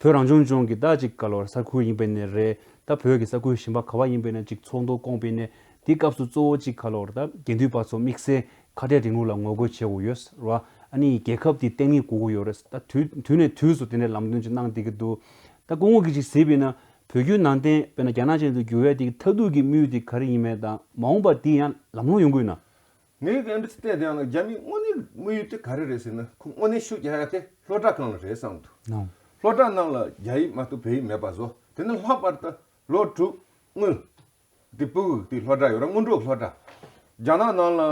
བོད་རང་སྐྱོང་ལྗོངས་ཀྱི་ད་ཅིག་ག་ལོར་ས་ཁུལ་ཡིན་པ་ནས་རེད། ད་བོད་ཀྱི་ས་ཁུལ་གཞན་པ་ག་བ་ཡིན་པ་ནས་ཅིག་ཚོགས་འདུ་བསྐོངས་པ་ནས་དེ་སྐབས་སུ་གཙོ་བོ་ཅིག་ག་ལོར་ད་དགེ་འདུན་པ་ཚོ་དམིགས་བསལ་ཁ་བྲལ་རིང་ལུགས་ལ་ངོ་རྒོལ་བྱེད་དགོས་ཡོད་རེད་བ། ཨ་ནི་རྒྱལ་ཁབ་དེ་བརྟན་ལྷིང་དགོས་ཀྱི་ཡོད་རེད། ད་དུས་དུས་ནས་དུས་སུ་དེ་འདྲའི་ལམ་སྟོན་ཅིག་གནང་བསྡད་ཀྱི་འདུག་ད་སྐུ་ངོ་གིས་ཅིག་གཟིགས་པ་ཡིན་ན་བོད་བརྒྱུད་ནང་བསྟན་དཔེར་ན་རྒྱ་ནག་ཅན་དུ་བསྒྱུར་བའི་དེ་གི་མཐར་ཐུག་གི་དམིགས་ཡུལ་དེ་ག་རེ་ཡིན་མིན་དང་མ་འོངས་པར་དེ་ཡང་ལམ་ལྷོང་ཡོང་གི་ཡོད་ན། ངས་འདི་ཚོ་བལྟས་བསྡད་ཡོང་ན་རྒྱ་མིའི་དངོས་གནས་དམིགས་ཡུལ་དེ་ག་རེ་རེད་ཟེར་ན་ཁོ་དངོས་གནས་ཤུགས་རྒྱག་ཡ་དེ་སློབ་གྲྭ་སྒང་ལ་རེད་བསམ་འདུག་ལགས། སློབ་གྲྭ་ནང་ལ་རྒྱ་ཡིག་མ་གཏོགས་བོད་ཡིག་མེད་པ་བཟོ། དེ་ནས་ལྷག་པར་དུ་ལོ་དྲུག་སྔོན་དེ་སྤུ་གུ་དེ་སློབ་གྲྭ་ཡོད་ར། སྔོན་འགྲོ་སློབ་གྲྭ། རྒྱ་ནག་ནང་ལ་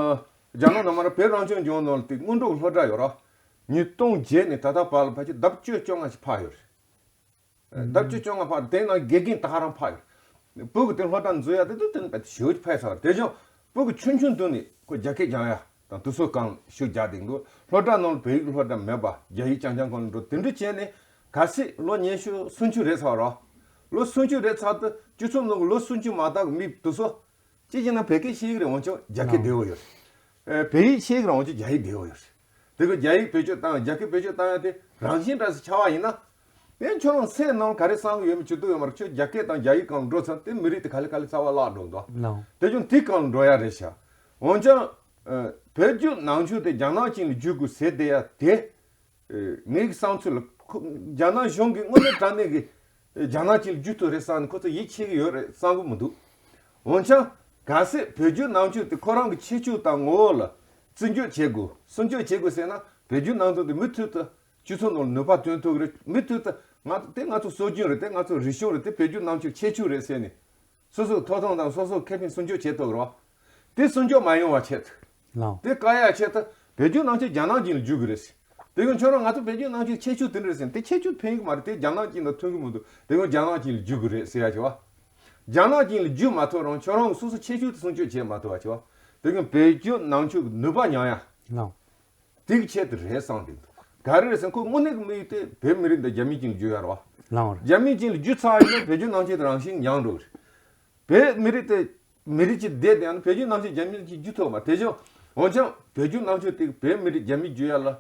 རྒྱ་ནག་ནང་མ་ར་བོད་རང་སྐྱོང་ལྗོངས་ནང་ལ་དེ་སྔོན་འགྲོ་སློབ་གྲྭ་ཡོད་ར། ཉིས་སྟོང་བརྒྱད་ནས་ད་ལྟ་བར་ལ་ཕལ་ཆེར་ལྡབ་བཅུ་བཅོ་ལྔ་ཞིག་འཕར་ཡོད་རེད། ལྡབ་བཅུ་བཅོ་ལྔ་འཕར། དེ་ནང་དགེ་རྒན་ད་ག་རང་འཕར་ཡོད། སྤུ་གུ་དེ་སློབ་གྲྭ་འཛུལ་ཡ་དེ་དུས་དེ་ནས་ཞེ་པོ་ཅིག་འཕར་ཚར་བ་རེད། དེ་བཞིན་སྤུ་གུ་ཆུང་ཆུང་དུས་ནས་ཁོ་རྒྱ་སྐད་སྦྱང་ཡ་དང་དེ་ཚོ་སྒང་ཤུགས་རྒྱག་བསྡད་འདུག་སློབ་གྲྭ་ནང་ལ་བོད་ཡིག་སློབ་གྲྭ་མེད་པ་རྒྱ་ཡིག་རྐྱང་རྐྱང་སྒང་ལ་འགྲོ། དེ་འདྲ་བྱས་ནས་གལ་སྲིད་ལོ་ཉི་ཤུ་སུམ་ཅུ་རེད་ཚར་བ་རེད། ལོ་སུམ་ཅུ་རེད་ཚར་དུས་སྤྱི་ཚོགས་ནང་གི་ལོ་སུམ་ཅུ་མ་དག་གི་མི་དེ་ཚོ། གཅིག་བྱས་ན་བོད་སྐད་ཤེས་ཀྱི་རེད། འོན་ཀྱང་རྒྱ་སྐད་བདེ་བོ་ཡོད་རེད། ཨེ། བོད་ཡིག་ཤེས་ཀྱི་རེད། འོན་ཀྱང་རྒྱ་ཡིག་བདེ་བོ་ཡོད་རེད། དེ་གི་རྒྱ་ཡིག་བེད་སྤྱོད་བཏང་ཡ། རྒྱ་སྐད་བེད་སྤྱོད་བཏང་ཡ་དེ་རང་བཞིན་འདྲ་ཞིག་ཆགས་པ་ཡིན་ན། དེ་ཁྱོད་རང་སེམས་ནང་ག་རེ་བསམ་གྱི་ཡོད་མེད་ཅི་ཐུབ་ཡོད་མ་རེད། ཁྱོད་རྒྱ་སྐད་དང་རྒྱ་ཡིག་སྒང་འགྲོ་ཚར་དེ་མི་རིགས་དེ་ག་ལེ་ག་ལེ་རྩ་བ་བརླག་འགྲོ་འདུག་ལགས། དེ་བཞིན་དེ་སྒང་འགྲོ་ཡ་རེད་ཤག་འོན་ཀྱང་། ཨེ། བོད་བརྒྱུད་ནང་ཆོས་དེ་རྒྱ་ནག་ཅན་ལ་བསྒྱུར་དགོས་ཟེར་བསྡད་ཡ་དེ། ངའི་བསམ་ཚུལ་ལ་ཁོ་རྒྱ་ནག་གཞུང་གིས་དངོས་གནས་དྲང་གནས་ཀྱི་རྒྱ་ནག་ཅིག་ལ་བསྒྱུར་ཐུབ་རེད་བསམ་ནས་ཁོ་ཚོ་ཡིད་ཆེས་ཀྱི་ཡོད་རེད་བསམ་གྱི་མི་འདུག་འོན་ཀྱང་གལ་སྲིད་བོད་བརྒྱུད་ནང་ཆོས་དེ་ཁོ་རང་གི་ཁྱད་ཆོས་དང་ངོ་བོ་ལ་བརྩི་འཇོག་བྱེད་དགོས། སྲུང་སྐྱོབ་བྱེད་དགོས་ཟེར་ན་བོད་བརྒྱུད་ནང་བསྟན་དེ་མུ་མཐུད་དུ་སྤྱི་ཚོགས་ནང་ལ་ནུས་པ་ཐོན་ཐུབ་ཀྱི་རེད། མུ་མཐུད་དུ་ང་དེ་ང་ཚོ་སྲོལ་རྒྱུན་རེད། དེ་ང་ཚོ་རིག་གཞུང་རེད། དེ་བོད་བརྒྱུད་ནང་ཆོས་ཁྱད་ཆོས་རེད་ཟེར་ནས། སོ་སོའི་ཐོབ་ཐང་དང་སོ་སོའི་ཁེ་ཕན་སྲུང་སྐྱོབ་བྱེད་ཐུབ་རོགས། དེ་སྲུང་སྐྱོབ་མ་ཡོང་བ་ཆེད་དུ། ལགས། དེ་བཀག་ཡ་ཆེད་དུ་བོད་བརྒྱུད་ནང་ཆོས་རྒྱ་ནག་ཅན་ལ་བསྒྱུར་དགོས་རེད་ཟེར། དེ་ཡང་ཁྱོད་རང་ང་ཚོ་བོད་བརྒྱུད་ནང་ཆོས་ཁྱད་ཆོས་དེ་འདྲ་རེད་ཟེར་ན་དེ་ཁྱད་ཆོས་ཕན་གྱི་མ་རེད། དེ་རྒྱ་ནག་ཅན་དང་མཐུན་གྱི་མི་འདུག་དེ་ཡང་རྒྱ་ནག་ཅན་ལ་བསྒྱུར་དགོས་རེད་ཟེར་ཡ་ཆེ་བ། རྒྱ་ནག་ཅན་ལ་བསྒྱུར་མ་ཐུབ་རུང་ཁྱོད་རང་གི་སོ་སོ་ཁྱད་ཆོས་དེ་སྲུང་སྐྱོབ་བྱེད་མ་ཐུབ་པ་ཆེ་བ། དེ་ཡང་བོད་བརྒྱུད་ནང་ཆོས་ཀྱི་ནུས་པ་ཉམས་ཡ། ལགས། དེ་གི་ཆེད་དུ་རེད་བསམ་གྱི་འདུག་ག་རེ་རེད་ཟེར་ན་ཁོ་དངོས་གནས་ཀྱི་དམིགས་ཡུལ་དེ་བོད་མི་རིགས་འདི་རྒྱ་མི་ཅན་ལ་བསྒྱུར་ཡ་རེད་བ། ལགས། རྒྱ་མི་ཅན་ལ་བསྒྱུར་ཚར་ཡིན་ན་བོད་བརྒྱུད་ནང་ཆོས་དེ་རང་བཞིན་ཉམས་འགྲོ་གི་རེད། བོད་མི་རིགས་དེ་མི་རིགས་ཅིག་བསྡད་དེ་ཡང་ན་བོད་བརྒྱུད་ནང་ཆོས་རྒྱ་མི་ཅིག་བསྒྱུར་ཐུབ་མ་རེད། དེ་བཞིན་འོན་ཀྱང་བོད་བརྒྱུད་ནང་ཆོས་དེ་བོད་མི་རིགས་རྒྱ་མི་བསྒྱུར་ཡ་ལ་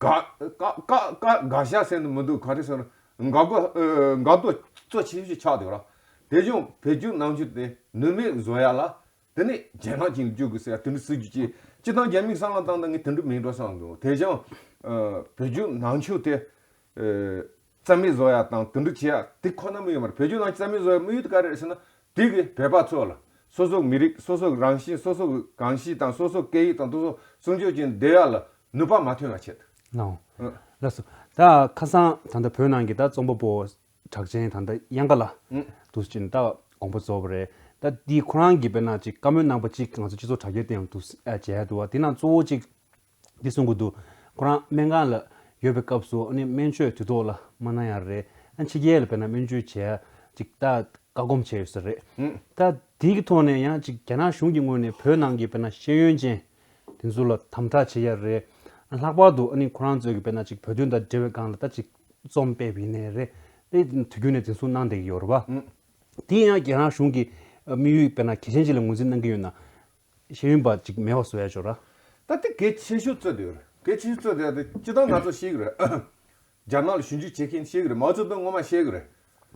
དགག་དགག་དགག་དགག་དགག་བྱ་ཟེར་ནི་མི་འདུག་ག་རེ་ཟེར་ན་འགག་སྒོ་ཨ་འགག་རྡོ་གཙོ་ཆེ་ཤོས་ཆགས་བསྡད་ཡོད་ར། དེ་བཞིན་བོད་བརྒྱུད་ནང་ཆོས་དེ་ནུས་མེད་བཟོ་ཡ་ལ། དེ་ནས་རྒྱ་ནག་ཅན་ལ་བསྒྱུར་དགོས་ཟེར་ཡ་དེ་འདྲ་སྲིད་ཇུས་ཅིག་སྤྱིར་བཏང་རྒྱ་མིས་བསམ་བློ་བཏང་ན་ངས་དེ་འདྲ་མིན་འགྲོ་བསམ་འདུག་དེ་བཞིན་ཨ་བོད་བརྒྱུད་ནང་ཆོས་དེ་ཨ་རྩ་མེད་བཟོ་ཡ་དང་དེ་འདྲ་བྱེད་ཡ་དེ་ཁོ་ན་མི་ཡོད་མ་རེད། བོད་བརྒྱུད་ནང་ཆོས་རྩ་མེད་བཟོ་ཡ་དམིགས་ཡུལ་དེ་ག་རེ་རེད་ཟེར་ན་དེ་གིས་བོད་པ་ཚོ་ལ་སོ་སོའི་མི་རིགས་སོ་སོའི་རང་བཞིན་སོ་སོའི་གང་ཞིག་དང་སོ་སོའི་སྐད་ཡིག་དང་དེ་ཚོ་སྲུང་སྐྱོབ་ཀྱིན་བསྡད་ཡ་ལ་ནུས་པ་མ་ཐོན་པ་བྱེད། ལགས། ཨ། ལགས་སོ། ད་ཁ་སང་ད་ལྟ་བོད་ནང་གི་ད་རྩོམ་པ་པོ་གྲགས་ཅན་ད་ལྟ་དབྱངས་དགའ་ལགས་ཨུ། འདུག་ཅིང་ད་དགོངས་པ་རྫོགས་པ་རེད། ད་འདི་ཁོ་རང་གིས་དཔེར་ན་ཅིག་བཀའ་མོལ་གནང་པ་ཅིག་ང་ཚོ་སྤྱི་ཚོགས་དྲ་རྒྱའི་སྟེང་ཡང་འདུག་ཨ་མཇལ་འདུག་བ། དེ་ནང་གཙོ་བོ་ཅིག་འདི་གསུང་གི་འདུག་ཁོ་རང་སྨན་ཁང་ལ་ཡོད་པའི་སྐབས་སུ་ཨ་ནི་སྨན་བཅོས་དུས་ཐོག་ལ་མ་གནང་ཡ་རེད། ཨ་ཕྱི་རྒྱལ་ལ་དཔེར་ན་སྨན་བཅོས་བྱས་ཅིག་ད་བཀག་སྒོམ་བྱས་ཡོད་ས་རེད། ཨུ། ད་དེ་གི་ཐོག་ནས་ཡང་ཅིག་རྒྱ་ནག་གཞུང་གི་ངོས་ནས་བོད་ནང་གི་དཔེར་ན་ཤེས་ཡོན་ཅན་དེ་ཚོ་ལ་དམ་དྲག་བྱེད་ཡ་རེད། ལྷག་པར་དུ་ཨ་ནི་ཁོ་རང་ཚོས་ཀྱི་དཔེར་ན་ཅིག་བོད་དོན་དང་འབྲེལ་བའི་སྒང་ལ་ད་ཅིག་རྩོམ་སྤེལ་བ་ཡིན་ནའི་རེད། དེ་དུས་རྒྱུན་ནས་འཛིན་བཟུང་གནང་བསྡད་ཀྱི་ཡོད་རེད་བ། ཨུ། དེ་ཡང་རྒྱ་ནག་གཞུང་གི་དམིགས་ཡུལ་དཔེར་ན་གལ་ཆེན་ཅིག་ལ་ངོས་འཛིན་གནང་གི་ཡོད་ན། ཤེས་ཡོན་པ་ཅིག་མེད་པ་བཟོ་ཡ་ཅིག་ར། ད་དེ་གལ་ཆེ་ཤོས་རྩོད་དེ་ཡོད་རེད། གལ་ཆེ་ཤོས་རྩོད་དེ་ཡོད་དེ་སྤྱིར་བཏང་ང་ཚོ་ཤེས་ཀྱི་རེད། རྒྱ་ནག་ལ་ཞིབ་འཇུག་བྱེད་མཁན་ཤེས་ཀྱི་རེད། མའོ་ཙེ་ཏུང་སྔོན་མ་བཤད་ཀྱི་རེད།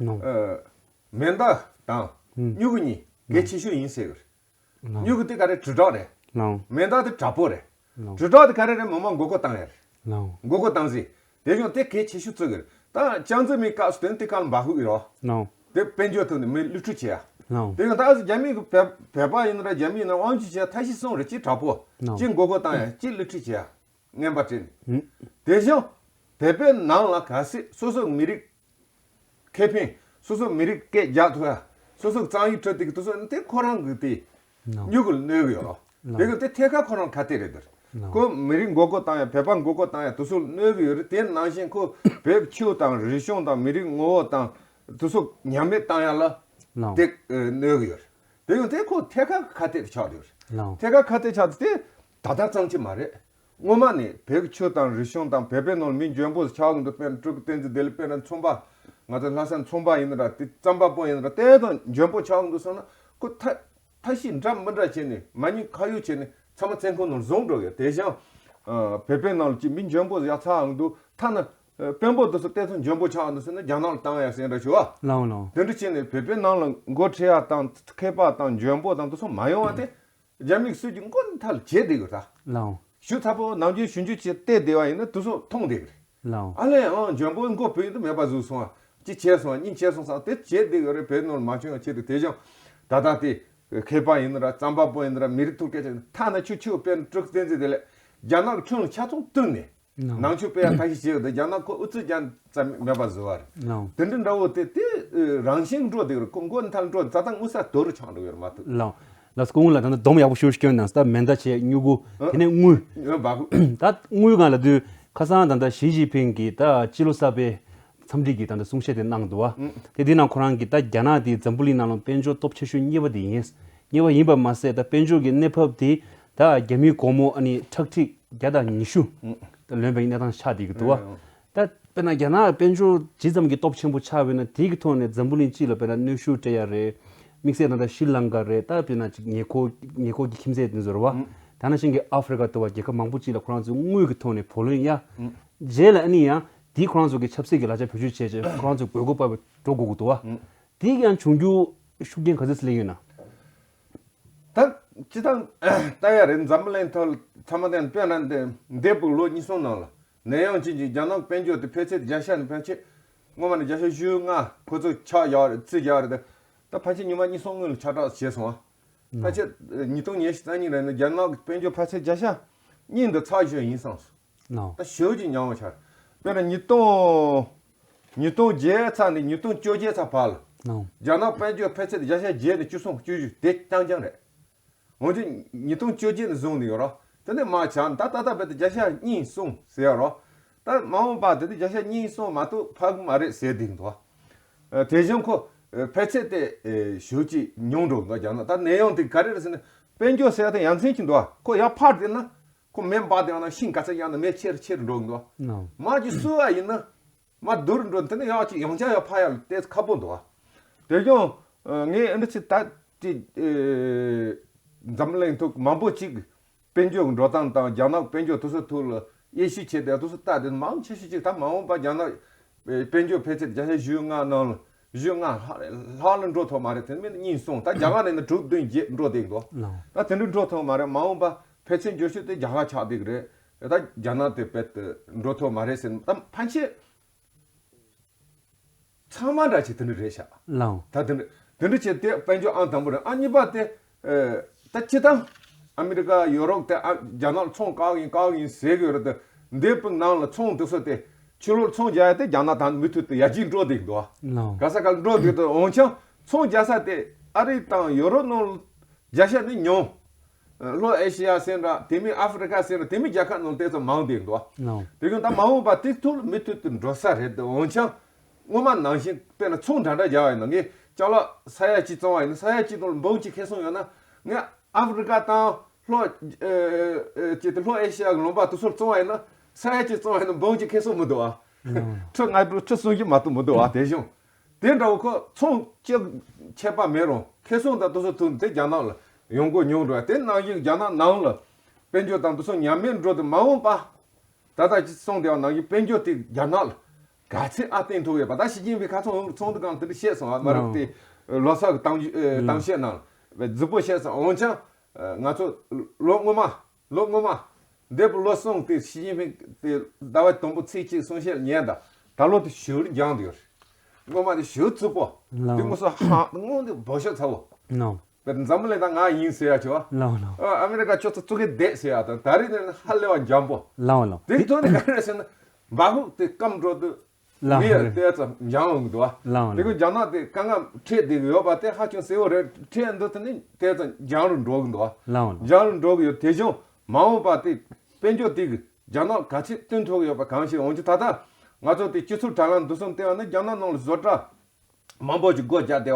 ནོ། ཨ། མེ་མདའ་དང་ཨུ། སྨྱུ་གུ་གཉིས་གལ་ཆེ་ཤོས་ཡིན་ཟེར་གྱི་རེད། ནོ། སྨྱུ་གུ་དེ་ག་རེ་དྲིལ་བསྒྲགས་རེད། ནོ། མེ་མདའ་དེ་དྲག་པོ་རེད། ནོ། དྲིལ་བསྒྲགས་དེ་ག་རེ་རེད། མི་མང་མགོ་སྐོར་བཏང་ཡ་རེད། ནོ། མགོ་སྐོར་བཏང་ཟེར། དེ་བཞིན་དེ་གལ་ཆེ་ཤོས་རྩོད་ཀྱི་རེད། ད་ཅང་ཙེ་མིན་སྐབས་སུ་དོན་དེ་ག་ལ་འབའ་ཧུག་ཡོད་རོ། ནོ། དེ་དཔལ་འབྱོར་ཐོག་ནས་མི་བསླུ་བྲིད་བྱེད་ཡ། ལའོ། དེ་ཡང་ད་གཟོད་རྒྱ་མི་གི་བོད་བོད་པ་ཡིན་ན་ར་རྒྱ་མི་ཡིན་ན་དབང་ཆ་བྱས་ཐབས་ཤེས་གསུམ་རེ་གཅིག་དྲག་པོ། ལའོ། གཅིག་མགོ་སྐོར་བཏང་ཡ། གཅིག་བསླུ་བྲིད་བྱེད་ཡ། རྔན་པ་སྤྲད་ནས། དེ་བཞིན་བོད་པའི་ནང་ལ་གལ་སྲིད་སོ་སོ་མི་རིགས་ཁེ་ཕན། སོ་སོ་མི་རིགས་སྐད་རྒྱག་ཐུབ་ཡ། སོ་སོ་གཙང་ཡིག་ཁྲོད་དེ་གི་དེ་ཚོ་དེ་ཁོ་རང་གི་དེ་ལའོ། སྨྱུ་གུ་ལ་གནོད་གི་ཡོད་རོ། དེ་ལའོ། གི་དེ་ཐད་ཀར་ཁོ་རང་ཁ་གཏད་རེད་དེ། ལའོ། ཁོ་མི་རིགས་མགོ་སྐོར་བཏང་ཡ། བོད་པ་མགོ་སྐོར་བཏང་ཡ་དེ་ཚོ་ལ་གནོད་གི་ཡོད་རེད། དེ་ནང་བཞིན་ཁོ་བོད་ཀྱི་ཆོས་དང་རིག་གཞུང་དང་མི་རིགས་ངོ་བོ་དང་དེ་ཚོ་ཉམས་མེད་བཏང་ཡ་ལ་ལའོ། དེ་གནོད་གི་ཡོད་རེད། དེ་ཡང་དེ་ཁོ་ཐད་ཀར་ཁ་གཏད་དེ་ཆགས་ཡོད་རེད། ལའོ། ཐད་ཀར་ཁ་གཏད་ཆགས་དེ་ད་ལྟ་ཙམ་གྱི་མ་རེད། སྔོན་མ་ནས་བོད་ཀྱི་ཆོས་དང་རིག་གཞུང་དང་བོད་པའི་ནང་ལ་མི་འཇོན་པོ་ཆགས་ཀྱི་འདུག་དཔེར་ན་སྤྲུལ་སྐུ་བསྟན་འཛིན་བདེ་ལེགས། དཔེར་ན་ཚོང་པ། ང་ཚོ་ལྷ་ས་ཚོང་པ་ཡིན་ན་ར། དེ་རྩམ་པ་པོ་ཡིན་ན་ར། དེ་དང་འཇོན་པོ་ཆགས་ཀྱི་འདུག་བསམ་ན་ཁོ་ཐ་ཐབས་ཤེས་འདྲ་མི་འདྲ་བྱས་ནས་མ་ཉེས་ཁ་གཡོག་བྱས་ནས་ཚང་མ་བཙོན་ཁང་ནང་བཟུང་འགྲོ་གི། དེ་བཞིན་བོད་པའི་ནང་ལ་ཅིག་མི་འཇོན་པོ་ཡག་ཚ་ཡང་འདུག་ཐ་ན་དཔོན་པོ་དེ་ཚོ་དེ་ཚོ་འཇོན་པོ་ཆགས་འདུག་ཟེར་ན་རྒྱ་ནག་ལ་བཏང་ཡ་ཟེར་འདྲ་ཞུ་བ། ལའོ་ལའོ། དེ་འདྲ་བྱས་ནས་བོད་པའི་ནང་ལ་འགོ་ཁྲིད་ཡ་དང་མཁས་པ་དང་འཇོན་པོ་དང་དེ་ཚོ་མ་ཡོང་བ་དེ་རྒྱ་མིས་སུས་ཀྱི་མགོ་མཐའ་ལ་བྱེད་བསྡད་ཡོད་ད། ལའོ། ཞུ་ཚ་པོ་ནམ་རྒྱུན་ཞུ་རྒྱུ་བྱེད་བལྟས་བསྡད་པ་ཡིན་ན་དེ་ཚོ་མཐོང་བསྡད་གི་རེད། ལའོ། ཨ་ལས་ཨང་འཇོན་པོའི་མགོ་བུད་ཡོང་དུས་མེད་པ་བཟོས་སོང་ཨ། གཅིག་བྱས་སོང་ཨ། གཉིས་བྱས་སོང་ཙང་དེ་བྱེད་བསྡད་ཡོད་རེད། བོད་ནང་ལ་མ་བྱུང་ཡང་ཆེད་དུ། དེ་བཞིན་ད་ལྟ་དེ་མཁས་པ་ཡིན་ན་ར་རྩམ་པ་པོ་ཡིན་ན་ར་མི་རིགས་ཐོག་སྐད་ཆ་ཐ་ན་ཆུ་ཆུ་དཔེར་ན་སྤྲུལ་སྐུ་བསྟན་འཛིན་བདེ་ལེགས་རྒྱ་ནག་གི་ཁྲིམས་ལ་ཆ་ཚང་བསྟུན་ནས། ནང་ཆོས་སྤེལ་ཡ་ཐབས་ཤེས་བྱས་ཡོད་དེ་རྒྱ་ནག་ཁོ་ཨུ་ཚུགས་རྒྱག་ཙམ་མེད་པ་བཟོས་པ་རེད། དེ་འདྲ་འདྲ་བོ་དེ་དེ་རང་བཞིན་འགྲོ་བསྡད་རེད། ཁོ་མགོ་མཐའ་འགྲོ་རྩ་དང་དངུལ་ས་དོ་རུ་ཆགས་འགྲོ་གི་རེད་མ་གཏོགས། ལའོ། ལགས་སོ། སྐུ་ངོ་ལགས་ད་ལྟ་སྡོམ་ཡག་པོ་ཞུ་སྐྱོན་གནང་། ད་མེ་མདའ་བྱས་སྨྱུ་གུ་དེ་ནས་དངུལ། ད་དངུལ་སྒང་ལ་དུས་ཁ་སང་ད་ལྟ་ཞི་ཅིན་ཕིང་གིས་ད་སྤྱི་ལོ་གསར་པའི་འཚམས་འདྲི་གི་ད་ལྟ་གསུང་བཤད་དེ་གནང་འདུག་བ། དེ་དེ་ནང་ཁོ་རང་གིས་ད་རྒྱ་ནག་དེ་འཛམ་བུ་གླིང་ནང་ལ་དཔལ་འབྱོར་སྟོབས་ཆེ་ཤོས་གཉིས་པ་དེ་ཡིན། གཉིས་པ་ཡིན་པ་མ་ཟད་ད་དཔལ་འབྱོར་གྱི་གནས་བབ་དེ་ད་རྒྱ་མིའི་སྒོར་མོ་ཨ་ནི་ཁྲག་ཁྲིག་བརྒྱ་དང་ཉི་ཤུ་ད་ལོན་པའི་གནས་སྟངས་ཆགས་བསྡད་ཀྱི་འདུག་བ། ད་དཔེར་ན་རྒྱ་ནག་དཔལ་འབྱོར་ཇི་ཙམ་གྱི་སྟོབས་ཆེན་པོ་ཆགས་པ་ཡིན་ན་དེ་གི་ཐོག་ནས་འཛམ་བུ་གླིང་སྤྱི་ལ་དཔེར་ན་གནོན་ཤུགས་སྤྲད་ཡ་རེད། དམིགས་བསལ་ད་ལྟ་ཤྲི་ལང་ཀ་རེད། ད་དཔེར་ན་ཅིག་ཉེ་འཁོར་ཉེ་འཁོར་གྱི་ཁྱིམ་མཚེས་དེ་ཚོ་རེད་བ། ད་ནང་བཞིན་གྱི་ཨ་ཧྥེ་རི་ཀ་ལྟ་བུ་རྒྱལ་ཁབ་མང་པོ་ཅིག་ལ་ཁོ་རང་ཚོས་དངུལ་གྱི་ཐོག་ནས་བུ་ལོན་ཡ། རྗེས་ལ་ཨ་ནི་ཡང་དེའི་ཁོ་རང་ཚོ་གི་ཆབ་སྲིད་ཀྱི་ལག་ཆ་བེད་སྤྱོད་བྱས་བྱས་ཁོ་རང་ཚོ་དགོས་མཁོ་སྤར་བ་འགྲོ་དགོས་ཀྱི་འདུག་བ། དེའི་ཡང་འབྱུང་འགྱུར་ཤུགས་རྐྱེན་ག་ཚོད་སླེབས་ཡོད་ན། ད་སྤྱི་བཏང་ལྟ་ཡ་རེད། འཛམ་བུ་གླིང་ཐོག་ཚང་མ་དེ་དཔེར་ན་འདས་འདས་པའི་ལོ་གཉིས་གསུམ་ནང་ལ་ནད་ཡམས་ཅན་གྱི་རྒྱ་ནག་དཔལ་འབྱོར་དེ་ཕལ་ཆེར་བརྒྱ་ཆ་ནས་ཕལ་ཆེར་སྔོན་མ་ནས་བརྒྱ་ཆ་བཞི་བཅུ་ལྔ་ཁོ་ཚོ་ཆག་ཡག་རེད། རྩིས་རྒྱག་རེད། ད་ཕལ་ཆེར་ཉི་མ་གཉིས་གསུམ་སྔོན་ལ་ཆག་གྲབས་བྱས་སོང་ཨ། ཕལ་ཆེར་ཉིས་སྟོང་ཉི་ཤུ་རྩ་གཉིས་ལ་ནི་རྒྱ་ནག་གི་དཔལ་འབྱོར་ཕལ་ཆེར་བརྒྱ་ཆ་གཉིས་འདི་ཚགས་ཤོས་ཡིན་བསམ་སོང་། ད་ཞེ་པོ་ཅིག་ཉམས་པ་ཆགས། དཔེར་ན་ཉིས་སྟོང་ཉིས་སྟོང་བརྒྱད་ཚར་ནས་ཉིས་སྟོང་བཅོ་བརྒྱད་ཚར་བར་ལ། རྒྱ་ནག་དཔལ་འབྱོར་འཕེལ་ཚད་བརྒྱ་ཆ་བརྒྱད་ནས་བཅུ་གསུམ་བཅུ་བཞི་དེ་རྐྱང་རྐྱང་རེད། འོན་ཀྱང་ཉིས་སྟོང་བཅོ་བརྒྱད་ནས་བཟུང་ནས་ཡོད་ར། དེ་ནས་མར་ཆག་ད་ད་ལྟ་བར་དུ་བརྒྱ་ཆ་གཉིས་གསུམ་ཟེར་ཡ་ར། ད་མ་འོངས་པ་དེ་དུས་བརྒྱ་ཆ་གཉིས་གསུམ་མ་གཏོགས་འཕར་གི་མ་རེད་ཟེར་བསྡད་འདུག་དེ་བཞིན་ཁོ་འཕེལ་ཚད་དེ་ཞེ་པོ་ཅིག་ཉུང་འགྲོ་འདུག་རྒྱ་ནག་ད་ནད་ཡམས་དེ་ག་རེ་རེད་ཟེར་ན་དཔལ་འབྱོར་ཟེར་ཡ་དེ་ཡ་མཚན་ཅིག་འདུག་ཁོ་ཡར་འཕར་བསྡད་ན། ཁོ་མེ་འབར་དེ་ཡང་ན་ཤིང་ག་ཚ་ཡང་ན་མེ་ཆེར་ཆེར་འགྲོ་གི་འདུག་མར་གྱི་སུ་བ་ཡིན་ན། མར་བསྡུར་འགྲོ་དེ་ནི་ཡག་ཅིག་ཡང་བསྐྱར་ཡར་འཕར་ཡ་ལ་ཏོག་ཙམ་ཁག་པོ་འདུག་དེ་ཀྱང་ངས་ཨ་འདྲ་ཅིག་ད་ཅིག་འཛམ་གླིང་ཐོག་མང་པོ་ཅིག་དཔལ་འབྱོར་གྱི་འགྲོ་སྟངས་དང་རྒྱ་ནག་དཔལ་འབྱོར་དེ་ཚོ་ཐོག་ལ་དབྱེ་ཞིབ་བྱས་ཏེ་དེ་ཚོ་ལྟ་དེ་མང་ཆེ་ཤོས་ཅིག་ད་མ་འོངས་པ་རྒྱ་ནག་དཔལ་འབྱོར་འཕེལ་ཚད་བརྒྱ་ཆ་བཞི་བཅུ་ལྔ་ནང་ལ་བཞི་བཅུ་ལྔ་ལྷག་ལྷག་ལ་འགྲོ་ཐུབ་མ་རེད། དེ་མིན་གཉིས་གསུམ་ད་རྒྱ་གར་ནས་ནི་དྲུག་བདུན་བརྒྱད་འགྲོ་བསྡད་འདུག་ད་དེ་འདྲ་འགྲོ་ཐུབ་མ་རེད། མ་འོངས་པ་འཕེལ་ཚད་མགྱོགས་ཤོས་དེ་རྒྱ་གར་ཆགས་བསྡད་ཀྱི་རེད། ད་རྒྱ་ནག་དེ་རྦད་དེ་འགྲོ་ཐུབ་མ་རེད་ཟེར་ད་ཕན་ཆད་ཚང་མ་འདྲ་ཅིག་དེ་འདྲ་རེད་ཤག་ལའོ། ད་དེ་འདྲ་དེ་འདྲ་བྱས་ཏེ་དཔལ་འབྱོར་ཨང་དང་པོ་རེད། ཨང་གཉིས་པ་དེ་ཨེ། ད་སྤྱིར་བཏང་ཨ་མི་རི་ཀ་ཡོ་རོབ་དེ་ཨ་རྒྱ་ནག་ལ་ཚོང་བཀག་གི་ཡིན་བཀག་གི་ཡིན་ཟེར་གི་ཡོད་རེད་དེ། འདས་པའི་ནང་ལ་ཚོང་དེ་ཚོ་དེ་ཕྱི་ལོགས་ཚོང་རྒྱག་ཡ་དེ་རྒྱ་ནག་དང་མུ་མཐུད་དུ་ཡར་རྒྱས་འགྲོ་བསྡད་འདུག་ཨ། ལའོ། ག་ས་ག་ལ་འགྲོ་བསྡད་འདུག་འོན་ཀྱང་ཚོང་རྒྱག་ས་དེ་ཨ་རི་དང་ཡོ་རོབ་ནང་ལ་བརྒྱ་ཆ་ནི་ཉུང་། ལྷོ་ཨེ་ཤི་ཡ་ཟེར་འདྲ་དེ་མིན་ཨ་ཧྥེ་རི་ཀ་ཟེར་འདྲ་དེ་མིན་རྒྱལ་ཁབ་ནང་ཏོག་ཙམ་མང་བསྡད་འདུག་ཨ། ལའོ། དེ་གིན་ད་མ་འོངས་པ་དེ་ཐུག་མུ་མཐུད་དུ་འགྲོ་ས་རེད་དེ། འོན་ཀྱང་སྔོན་མ་ནང་བཞིན་དཔེར་ན་ཚོང་འདྲ་འདྲ་རྒྱག་པ་ཡིན་ན་ངས་ཅ་ལག་ས་ཡ་གཅིག་བཙོང་བ་ཡིན་ན་ས་ཡ་གཅིག་དང་འབུམ་གཅིག་ཁེ་བཟང་ཡོད་ན་ངས་ཨ་ཧྥེ་རི་ཀ་དང་ལྷོ་ཨེ་ཅེ་དེ་ལྷོ་ཨེ་ཤི་ཡ་གི་ལུང་པ་དེ་ཚོར་བཙོང་བ་ཡིན་ན་ས་ཡ་གཅིག་བཙོང་བ་ཡིན་ན་འབུམ་གཅིག་ཁེ་བཟང་མི་འདུག་ཨ། ཁྲི་ལྔ་དྲུག་ཁྲི་གསུམ་བཞི་མ་གཏོགས་མི་འདུག་ཨ། དེ་བཞིན། དེ་འདྲ་བོ་ཁོ་ཚོང་ཅི་ཁྱད་པར་མེད་རུང་ཁེ་བཟང་དང་དེ་ཚོ་ཐོན་དེ་རྒྱ་ནག་ལ་ཡོང་སྒོ་ཉུང་འགྲོ་བ། དེ་ནང་བཞིན་རྒྱ་ནག་ནང་ལ་དཔལ་འབྱོར་དང་དེ་ཚོ་ཉམས་དམས་འགྲོ་དུས་མ་འོངས་པ་ད་ལྟ་ཅི་གསུངས་བསྡད་པ་ནང་བཞིན་དཔལ་འབྱོར་དེ་རྒྱ་ནག་ལ་ག་ཚད་ཨ་བརྟན་ཐུབ་ཡོད་པ། ད་ཞི་ཅིན་ཕིང་ཁ་སང་ཚོགས་འདུ་སྒང་དེ་འདྲ་བཤད་སོང་ཨ། མ་རབས་དེ་ལོ་གསར་གྱི་གཏམ་གཏམ་བཤད་ནང་ལ་རྫིག་པོ་བཤད་སོང་། འོན་ཀྱང་ང་ཚོ་ལོ་སྔོན་མ། ལོ་སྔོན་མ། འདས་པའི་ལོ་གསུམ་དེ་ཞི་ཅིན་ཕིང་དེ་ཟླ་བ་དང་པོ་ཚེས་གཅིག་གསུང་བཤད་ཉན་དང་ད་ལོ་དེ་ཞུ་རུ་སྦྱངས་དེ་ཡོད་རེད། སྔོན་མ་དེ་ཞེ་པོ་རྩུབ་པོ། ལའོ། དེ་དངོས་སུ་ཧ་དངོས་དེ་འབོ་ཤོག་ཚ་བོ། ལའོ། བས་འཛམ་བུ་གླིང་ད་ང་ཡིན་ཟེར་ཡ་ཆེ་བ། ལའོ་ལའོ། ཨ་ཨ་མི་རི་ཀ་ཁྱོད་ཚོ་བཙུགས་གི་བསྡད་ཟེར་ཡ་དང་ད་རེས་དེ་ནི་ཧ་ལས་པ་འཇམ་པོ། ལའོ་ལའོ། དེ་ཐོག་ནས་ག་རེ་ཟེར་ན་འབའ་ཧུག་དེ་སྐམ་འགྲོ་དུས། ལའོ་མི་ཡ་རེད། དེ་ཙམ་འཇམ་འོང་གི་འདུག་བ། ལའོ་དེ་ལའོ། ཁོ་རྒྱ་ནག་དེ་དཀའ་ངལ་འཕྲད་བསྡད་གི་ཡོད་པ་དེ་ཧ་ཅང་གསལ་བོ་རེད། འཕྲད་འདུག་དེ་ནི་དེ་ཙམ་འཇམ་རུ་འགྲོ་གི་འདུག་བ། ལའོ་ལའོ། འཇམ་རུ་འགྲོ་གི་ཡོད། དེ་བཞིན་མ་འོངས་པ་དེ་དཔལ་འབྱོར་དེ་གི་རྒྱ་ནག་ག་ཚད་བསྟུན་ཐུབ་ཀྱི་ཡོད་པ་གང་ཤེས། འོན་ཀྱང་ད་ལྟ་ང་ཚོ་དེ་སྤྱི་ཚོགས་དྲ་ལམ་འདི་གསུམ་བལྟས་པ་ན་རྒྱ་ནག་ནང་ལ་བཟོ་གྲྭ་མང་པོ་ཅིག་སྒོ་རྒྱག་བསྡད་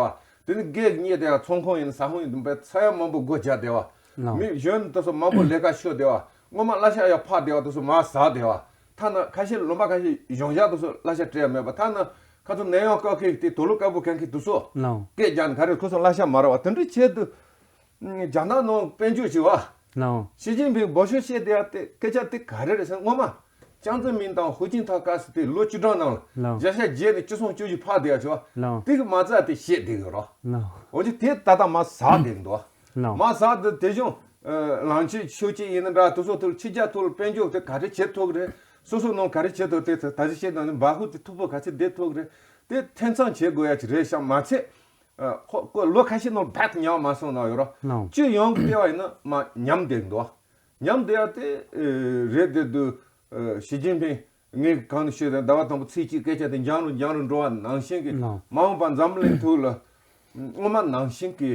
པ། དེ་ནི་སྒེར་གཉེར་བསྡད་པ། ཚོང་ཁང་ཡིན་ན་ཟ་ཁང་ཡིན་ན་ས་ཡ་མང་པོ་སྒོ་རྒྱག་བསྡད་པ། ལའོ། མི་གཞོན་དེ་ཚོ་མང་པོ་ལས་ཀ་ཤོར་བསྡད་པ། སྔོན་མ་གླ་ཆ་ཡར་འཕར་བསྡད་པ་དེ་ཚོ་མར་ཟག་བསྡད་པ། ཐ་ན་ཁ་ཤས་ལུང་པ་ཁ་ཤས་གཞུང་ཞབས་དེ་ཚོ་གླ་ཆ་སྤྲད་ཡ་མེད་པ། ཐ་ན་ཁ་ཚོ་ནད་ཡམས་བཀག་མཁན་དེ་དུག་ལོག་དཀར་པོ་གན་མཁན་དེ་ཚོ། ལའོ། སྐད་རྒྱག་ནས་ག་རེ་ཁོ་ཚོ་གླ་ཆ་མ་རག་པ་དེ་འདྲ་བྱས་དུས། རྒྱ་ནག་ནང་དཔལ་འབྱོར་ཞིག་བ། ལའོ། ཞི་ཅིན་ཕིང་འབོ་ཤོག་བཤད་བསྡད་ཡ་དེ་སྐད་ཆ་དེ་ག་རེ་རེད་ཟེར། སྔོན་མ་ཅང་ཙེ་མིན་དང་ཧུའུ་ཅིན་ཐའོ་སྐབས་སུ་དེ་ལོ་བཅུ་གྲངས་ནང་ལ། ལའོ། བརྒྱ་ཆ་བརྒྱད་ནས་བཅུ་གསུམ་བཅུ་བཞི་འཕར་བསྡད་ཡ་ཆོ། ལའོ། དེ་གི་མ་རྩ་དེ་བཤད་བསྡད་གི་རོ། ལའོ། འོན་ཀྱང་དེ་ད་ལྟ་མར་ཟག་བསྡད་འདུག། ལའོ། མར་ཟག་དེ་དེ་བཞིན་ཨ་གླང་ཆེན་ཤོག་ཆེན་ཡིན་ན་འདྲ། དེ་ཚོ་ཐོག་ཕྱི་རྒྱལ་ཐོག་ལ་དཔལ་འབྱོར་དེ་ག་རེ་བྱེད་ཐུབ་ཀྱི་རེད། སོ་སོ་ནང་ག་རེ་བྱེད་ཐུབ། དེ་ད་ཅི་བཤད་དང་ནི་འབའ་ཧུ་དེ་མཐུག་པོ་ག་ཚད་བསྡད་ཐུབ་ཀྱི་རེད། དེ་ཐེ་ཚོམ་བྱེད་དགོས་ཡ་ཅིག་རེད་ཤག་མ་ཚད། ཨ་ཁོ་ཁོ་ལོ་ཁ་ཤས་ནང་བད་ཉལ་མ་སོང་ན་ཡོད་རོ། ལའོ། སྤྱི་ཡོངས་ཀྱི་ལྟེ་བ་ཡིན་ན་མར་ཉམས་བསྡད་འདུག། ཉམས་བསྡད་ཡ་དེ་ཨེ་རེད་བསྡད་དུས། ཨེ་ཞི་ཅིན་ཕིང་ངས་གང་ནས་ཤོད་དང་ཟླ་བ་དང་པོ་ཚེས་གཅིག་སྐད་ཆ་དེ་འཇམ་རུ་འཇམ་རུ་འགྲོ་བ་ནང་བཞིན་གྱི། ལའོ། མ་འོངས་པ་འཛམ་བུ་གླིང་ཐོག་ལ་སྔོན་མ་ནང་བཞིན་གྱི་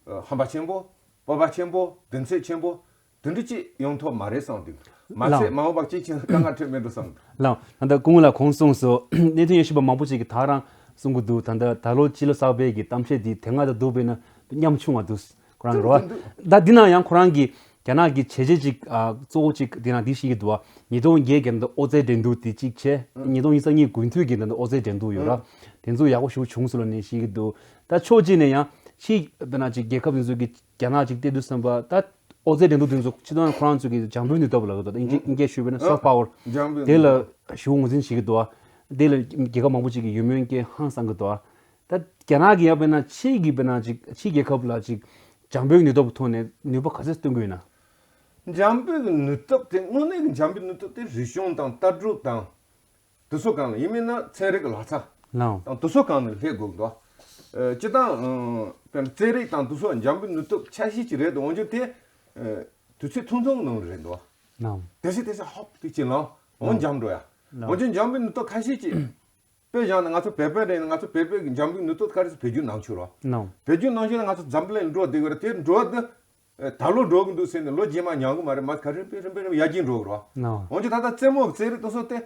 ཨ་ཧམ་པ་ཆེན་པོ། སྤོབས་པ་ཆེན་པོ། གདེང་ཚོད་ཆེན་པོ་དེ་འདྲ་ཅིག་ཡོང་ཐུབ་མ་རེད་བསམ་འདུག། མ་ཚད། ལའོ། མ་འོངས་པ་ཅིག་བྱས་ན་དཀའ་ངལ་འཕྲད་མི་འགྲོ་བསམ་འདུག། ལའོ། ད་ལྟ་སྐུ་ངོ་ལགས་གོང་གསུངས་སོ། གནད་དོན་ཡོད་ཤེས་པ་མང་པོ་ཅིག་གིས་ད་རང་གསུང་གི་འདུག། ད་ལྟ་ད་ལོ་ཕྱི་ལོ་གསར་པའི་གི་གཏམ་བཤད་འདི་དེ་སྔ་དང་བསྡུར་བས་ན་ཉམ་ཆུང་བ་འདུག། ཁོ་རང་གི་རེད་བ། ད་འདི་ནང་ཡང་ཁོ་རང་གི་རྒྱ་ནག་གི་བྱས་རྗེས་ཅིག་ཨ་གཙོ་བོ་ཅིག་འདི་ནང་འདི་ཤེས་ཀྱི་འདུག་བ། ཉིས་སྟོང་བརྒྱད་ཀྱི་ནང་ཨོ་རྩལ་འགྲན་བསྡུར་དེ་གཅིག་བྱས། ཉིས་སྟོང་ཉི་ཤུ་རྩ་གཉིས་དགུན་དུས་ཀྱི་ནང་ཨོ་རྩལ་འགྲན་བསྡུར་ཡོད་ར། དེ་ཚོ་ཡག་པོ་ཞེ་པོ་བྱུང་སོང་ལབ་ནས་ཤེས་ཀྱི་འདུག། ད་ཕྱོགས་གཅིག་ནས་ཡང་ཕྱི་དཔེར་ན་ཅིག་རྒྱལ་ཁབ་དེ་ཚོ་གི་རྒྱ་ནག་ཅིག་བལྟས་དུས་ཙམ་པ་ད་ཨོ་རྩལ་འགྲན་བསྡུར་དེ་ཚོ་སྤྱིར་བཏང་ཁོ་རང་ཚོ་གི་འཇམ་དཔལ་ནུས་སྟོབས་ལབ་ཀྱི་འདུག། ད་དབྱིན་ཇི་དབྱིན་སྐད་ཞུས་པ་ན་soft power། འཇམ་དཔལ་དེ་ལ་ཞེ་པོ་ངོས་འཛིན་བྱེད་ཀྱི་འདུག། དེ་ལ་རྒྱལ་ཁབ་མང་པོ་ཅིག་གིས་ཡིད་སྨོན་སྐྱེ་ཧང་སང་གི་འདུག། ད་རྒྱ་ནག་གི་ཡང་དཔེར་ན་ཕྱི་གི་དཔེར་ན་ཅིག་ཕྱི་རྒྱལ་ཁབ་ལ་ཅིག་འཇམ་དཔལ་ནུས་སྟོབས་ཐོག་ནས་ནུས་པ་ག་ཚད་སྟོན་གྱི་ཡོད་ན། འཇམ་དཔལ་གྱི་ནུས་སྟོབས་དེ་དངོས་གནས་ཀྱི་འཇམ་དཔལ་ནུས་སྟོབས་དེ་རིག་གཞུང་དང་ལྟ་གྲུབ་དང་དེ་ཚོ་སྒང་ལ་ཡིན་མིན་ན་ཚན་རིག་ལག་ཆ་ལའོ། དང་དེ་ཚོ་སྒང་ནས་སླེབས་དགོས་འདུག། ཨ་སྤྱིར་བཏང་ཨ་དཔེར་ན་རྩེད་རིགས་དང་དེ་ཚོ་འཇམ་དཔལ་ནུས་སྟོབས་ཆ་ཤས་ཅིག་རེད་འདུག། འོན་ཀྱང་དེ་ཨ་དུས་ཚོད་ཐུང་ཐུང་གི་ནང་ལ་རེད་འདུག། ལའོ། དེ་སྲིད་དེ་སྲིད་ཧོབ་དེ་ཅིག་ལངས་འོང་། ལའོ། འཇམ་འགྲོ་ཡ། ལའོ། འོན་ཀྱང་འཇམ་དཔལ་ནུས་སྟོབས་ཁ་ཤས་ཅིག་དཔེ་བཞག་ན་ང་ཚོ་བོད་པ་རེད་ན་ང་ཚོ་བོད་པའི་འཇམ་དཔལ་ནུས་སྟོབས་ག་རེ་ཟེར་བོད་བརྒྱུད་ནང་ཆོས་རོ། ལའོ། བོད་བརྒྱུད་ནང་ཆོས་ལ་ང་ཚོ་འཛམ་བུ་གླིང་འགྲོ་བསྡད་ཡོད་རེད། དེ་འགྲོ་བ་དེ་ཨེ་ད་ལོ་འགྲོ་གི་འདུག་ཟེར་ནས་ལོ་རྗེས་མ་ཉར་གི་མ་རེད། མ་ག་རེ་རིམ་པས་རིམ་པས་རིམ་པས་ཡར་རྒྱས་འགྲོ་གི་རོ། ལའོ། འོན་ཀྱང་ད་ལྟ་རྩེད་མོ་གི་རྩེད་རིགས་དེ་ཚོ་དེ་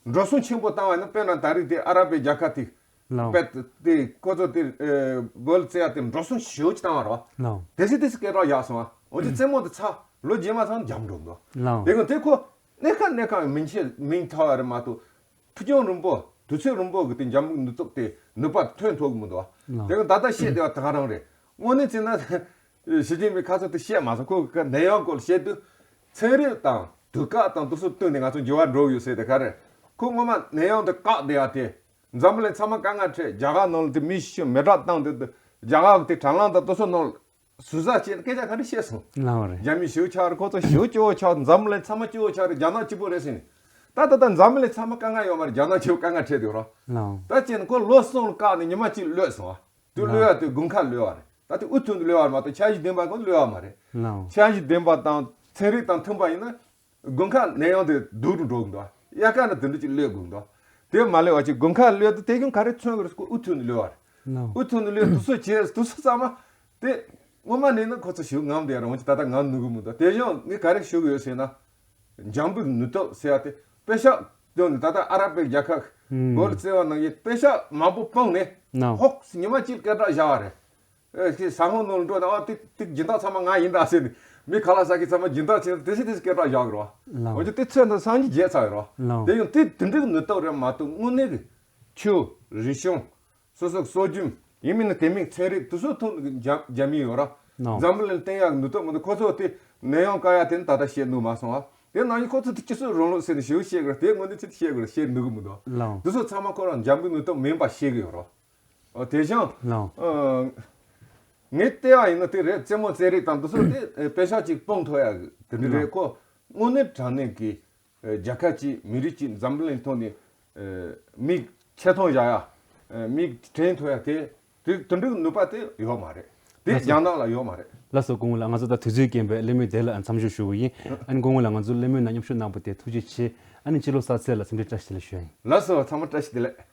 འགྲོ་སོང་ཆེན་པོ་བཏང་བ་ཡིན་ན། དཔེར་ན་ད་རེས་དེ་ཨ་ར་པའི་རྒྱལ་ཁབ་དེ་ལའོ། དཔེ་དེ་ཁོ་ཚོ་དེ་ཨེ་བོལ་རྩེ་ཡ་དེ་འགྲོ་སོང་ཞེ་པོ་ཅིག་བཏང་བ་རོ། ལའོ། དེ་སྲིད་དེ་སྲིད་སྐད་གྲགས་ཡག་སོང་བ། འོན་ཀྱང་རྩེད་མོ་དེ་ཚ་ལོ་རྗེས་མ་ཚང་འཇམ་འགྲོ་གི་འདུག། ལའོ། དེ་གི་དེ་ཁོ་གནས་ཁ་གནས་ཁ་མིང་ཆེ་མིང་ཐོགས་པ་རེད་མ་གཏོགས། ཕུགས་རྒྱང་རིང་པོ་དུས་ཚོད་རིང་པོ་གི་དེ་འཇམ་དཔལ་ནུས་སྟོབས་དེ་ནུས་པ་ཐོན་ཐུབ་ཀྱི་མི་འདུག། ལགས། དེ་ག་ད་ལྟ་བཤད་བསྡད་པ་ད་ག་རང་རེད། དངོས་གནས་བྱས་ན་ཞི་ཅིན་ཕིང་ཁ་ཚོད་དེ་བཤད་མ་སོང་། ཁོ་གི་ནད་ཡམས་སྐོར་བཤད་དུས་ཚན་རིག་དང་དུས་བཀག་དང་དེ་ཚོ་བསྟུན་ནས་ང་ཚོ་འགྱུར་བ་འགྲོ་གི་ཡོད་ཟེར་དེ་ག་རེད། ཁོ་སྔོན་མ་ནད་ཡམས་དེ་བཀག་བསྡད་ཡ་དེ་འཛམ་བུ་གླིང་ཚང་མ་དཀའ་ངལ་འཕྲད། རྒྱ་གར་ནང་ལ་དེ་མི་ཤི་མི་དྲག་བཏང་དེ་དེ་རྒྱ་གར་གི་དེ་དྲ་ལམ་དང་དེ་ཚོ་ནང་ལ། ཟུར་ཟ་བྱས་ནས་སྐད་ཆ་ག་རེ་བཤད་སོང་། ལགས་རེད། རྒྱ་མི་ཞེ་པོ་ཆགས་རེད། ཁོ་ཚོ་ཞེ་པོ་སྐྱོ་བོ་ཆགས། འཛམ་བུ་གླིང་ཚང་མ་སྐྱོ་བོ་ཆགས་རེད། རྒྱ་ནག་གཅིག་པོ་རེད་ཟེར་ནས། ད་ད་ལྟ་འཛམ་བུ་གླིང་ཚང་མ་དཀའ་ངལ་ཡོད་མ་རེད། རྒྱ་ནག་གཅིག་པོ་དཀའ་ངལ་འཕྲད་དེ་རོ། ལགས། ད་བྱས་ནས་ཁོ་ལོ་གསུམ་ལ་བཀག་ནས་ཉི་མ་གཅིག་གློད་སོང་བ། དུས་གློད་ཡ་དེ་དགུན་ཁ་གློད་བ་རེད། ད་དེ་འུ་ཐུག་ནས་གློད་བ་རེད་མ་གཏོགས་འཆར་གཞི་ལྡན་པ་ཁོ་གློད་བ་མ་རེད། ལགས། འཆར་གཞི་ལྡན་པ་དང་ཚན་རིག་དང་མཐུན་པ་ཡིན་ན། དགུན་ཁ་ནད་ཡམས་དེ་སྡུག་རུ་འགྲོ་གི་འདུག། དབྱར་ཁ་ནས་དེ་འདྲ་ཅིག་གློད་དགོས་འདུག། དེ་མ་གློད་པ་ཅིག་དགུན་ཁ་གློད་དུས་དེ་གཞུང་ག་རེ་མཚོན་གི་རེད་ཟེར་ཁོ་འུ་ཐུག་ནས་གློད་པ་རེད། ལགས། འུ་ཐུག་ནས་གློད་དུས་ཚོད་བྱས་དུས་ཚོད་ཚང་མ་དེ་སྔོན་མ་ནས་ནི་ཁོ་ཚོ་ཞེ་པོ་ངམ་བསྡད་རུང་ཅིག་ད་ལྟ་ངམ་ནུས་གི་མི་འདུག། དེ་གཞུང་ངས་ག་རེ་ཞུ་གི་ཡོད་ཟེར་ན། འཇམ་དཔལ་ནུས་སྟོབས་ཟེར་ཡ་དེ་དཔེ་ཤག་བཏོན་ནས་ད་ལྟ་ཨ་ར་པའི་རྒྱལ་ཁབ་ལགས། བོད་རྩེ་བ་ནང་གི་དཔེ་ཤག་མང་པོ་སྤུངས་ནས། ལགས། ཧོག་ཉི་མ་གཅིག་སྐད་གྲགས་བཞག་པ་རེད། ཨེ་ཁྱེད་ས་ཧོང་ནང་འགྲོ་ན་ཨ་ཏིག་ཏིག་སྦྱིན་བདག་ཚང་མ་ང་ཡིན་ད་ཟེར་ནས་མི་ཁ་ལག་ཟ་མཁན་ཚང་མ་སྦྱིན་བདག་བྱས་ནས་དེ་སྲིད་དེ་སྲིད་སྐད་གྲགས་བཞག་གི་རོ། ལགས། འོན་ཀྱང་དེ་ཚོས་འདི་སངས་རྒྱས་བརྗེད་ཚར་གི་རོ། ལགས། དེ་ཡང་དེ་དེ་འདྲའི་ནུས་སྟོབས་རེད་མ་གཏོགས་དངོས་གནས་ཀྱི་ཆོས་རིག་གཞུང་སོ་སོ་སྲོལ་རྒྱུན་ཡིན་མིན་ན་དེ་མིན་ཚན་རིག་དེ་ཚོའི་ཐོག་ནས་རྒྱ་རྒྱ་མི་ཡོད་ར། ལགས། འཛམ་བུ་གླིང་བསྟན་ཡག་གི་ནུས་སྟོབས་མི་འདུག། ཁོ་ཚོ་དེ་ནད་ཡམས་བཀག་ཡ་དེ་ནི་ད་ལྟ་བཤད་ནུས་མ་སོང་བ། དེ་ནང་བཞིན་ཁོ་ཚོ་དེ་སྤྱི་ཚོགས་རིང་ལུགས་ཟེར་ནས་ཞེ་པོ་བཤད་གི་རེད། དེ་དངོས་གནས་ཆེད་དུ་བཤད་གི་རེད། བཤད་ནུས་གི་མི་འདུག། ལགས། དེ་ཚོ་ཚང་མ་ཁོ་རང་འཇམ་པོའི་ནུས་སྟོབས་མིན་པ་ཤེས་གི་ཡོད་རོ། ཨོ་དེ་བཞིན། ལགས། ཨ་ངས་བལྟས་པ་ཡིན་ན་དེ་རེད། རྩེད་མོ་རྩེད་རིགས་དང་དེ་ཚོ་དེ་ཨེ་དཔེ་ཤག་ཅིག་སྤུངས་ཐུབ་ཡ་གི་དེ་འདྲ་རེད། ལགས། ཁོ་དངོས་གནས་དྲང་གནས་ཀྱི་ཨེ་རྒྱལ་ཁབ་ཅིག་མི་རིགས་ཅིག་འཛམ་བུ་གླིང་ཐོག་ནས་ཨེ་མིག་ཆེ་མཐོང་བཞག་ཡ། ཨ་མིག་དྲན་ཐུབ་ཡ་དེ་དེ་དེ་འདྲའི་ནུས་པ་དེ་ཡོད་མ་རེད། དེ་ལགས་སོ། རྒྱ་ནག་ལ་ཡོད་མ་རེད། ལགས་སོ། སྐུ་ངོ་ལགས། ང་ཚོ་ད་དུས་ཚོད་རྐྱེན་པས་གླེང་མོལ་དེ་ལ་མཚམས་འཇོག་ཞུ་གི་ཡིན། ཨ་ནི་སྐུ་ངོ་ལགས། ང་ཚོ་གླེང་མོལ་ནང་མཉམ་ཞུགས་གནང་བ་དེ་ཐུགས་རྗེ་ཆེ། ཨ་ནི་ཕྱི་ལོགས་གསལ་ཚད་ལ་འཚམས་འདྲི་བཀྲ་ཤིས་བདེ་ལེགས་ཞུ་ཡ་ཡིན། ལགས་སོ། ཚང་མ་བཀྲ་ཤིས་བདེ་ལེགས།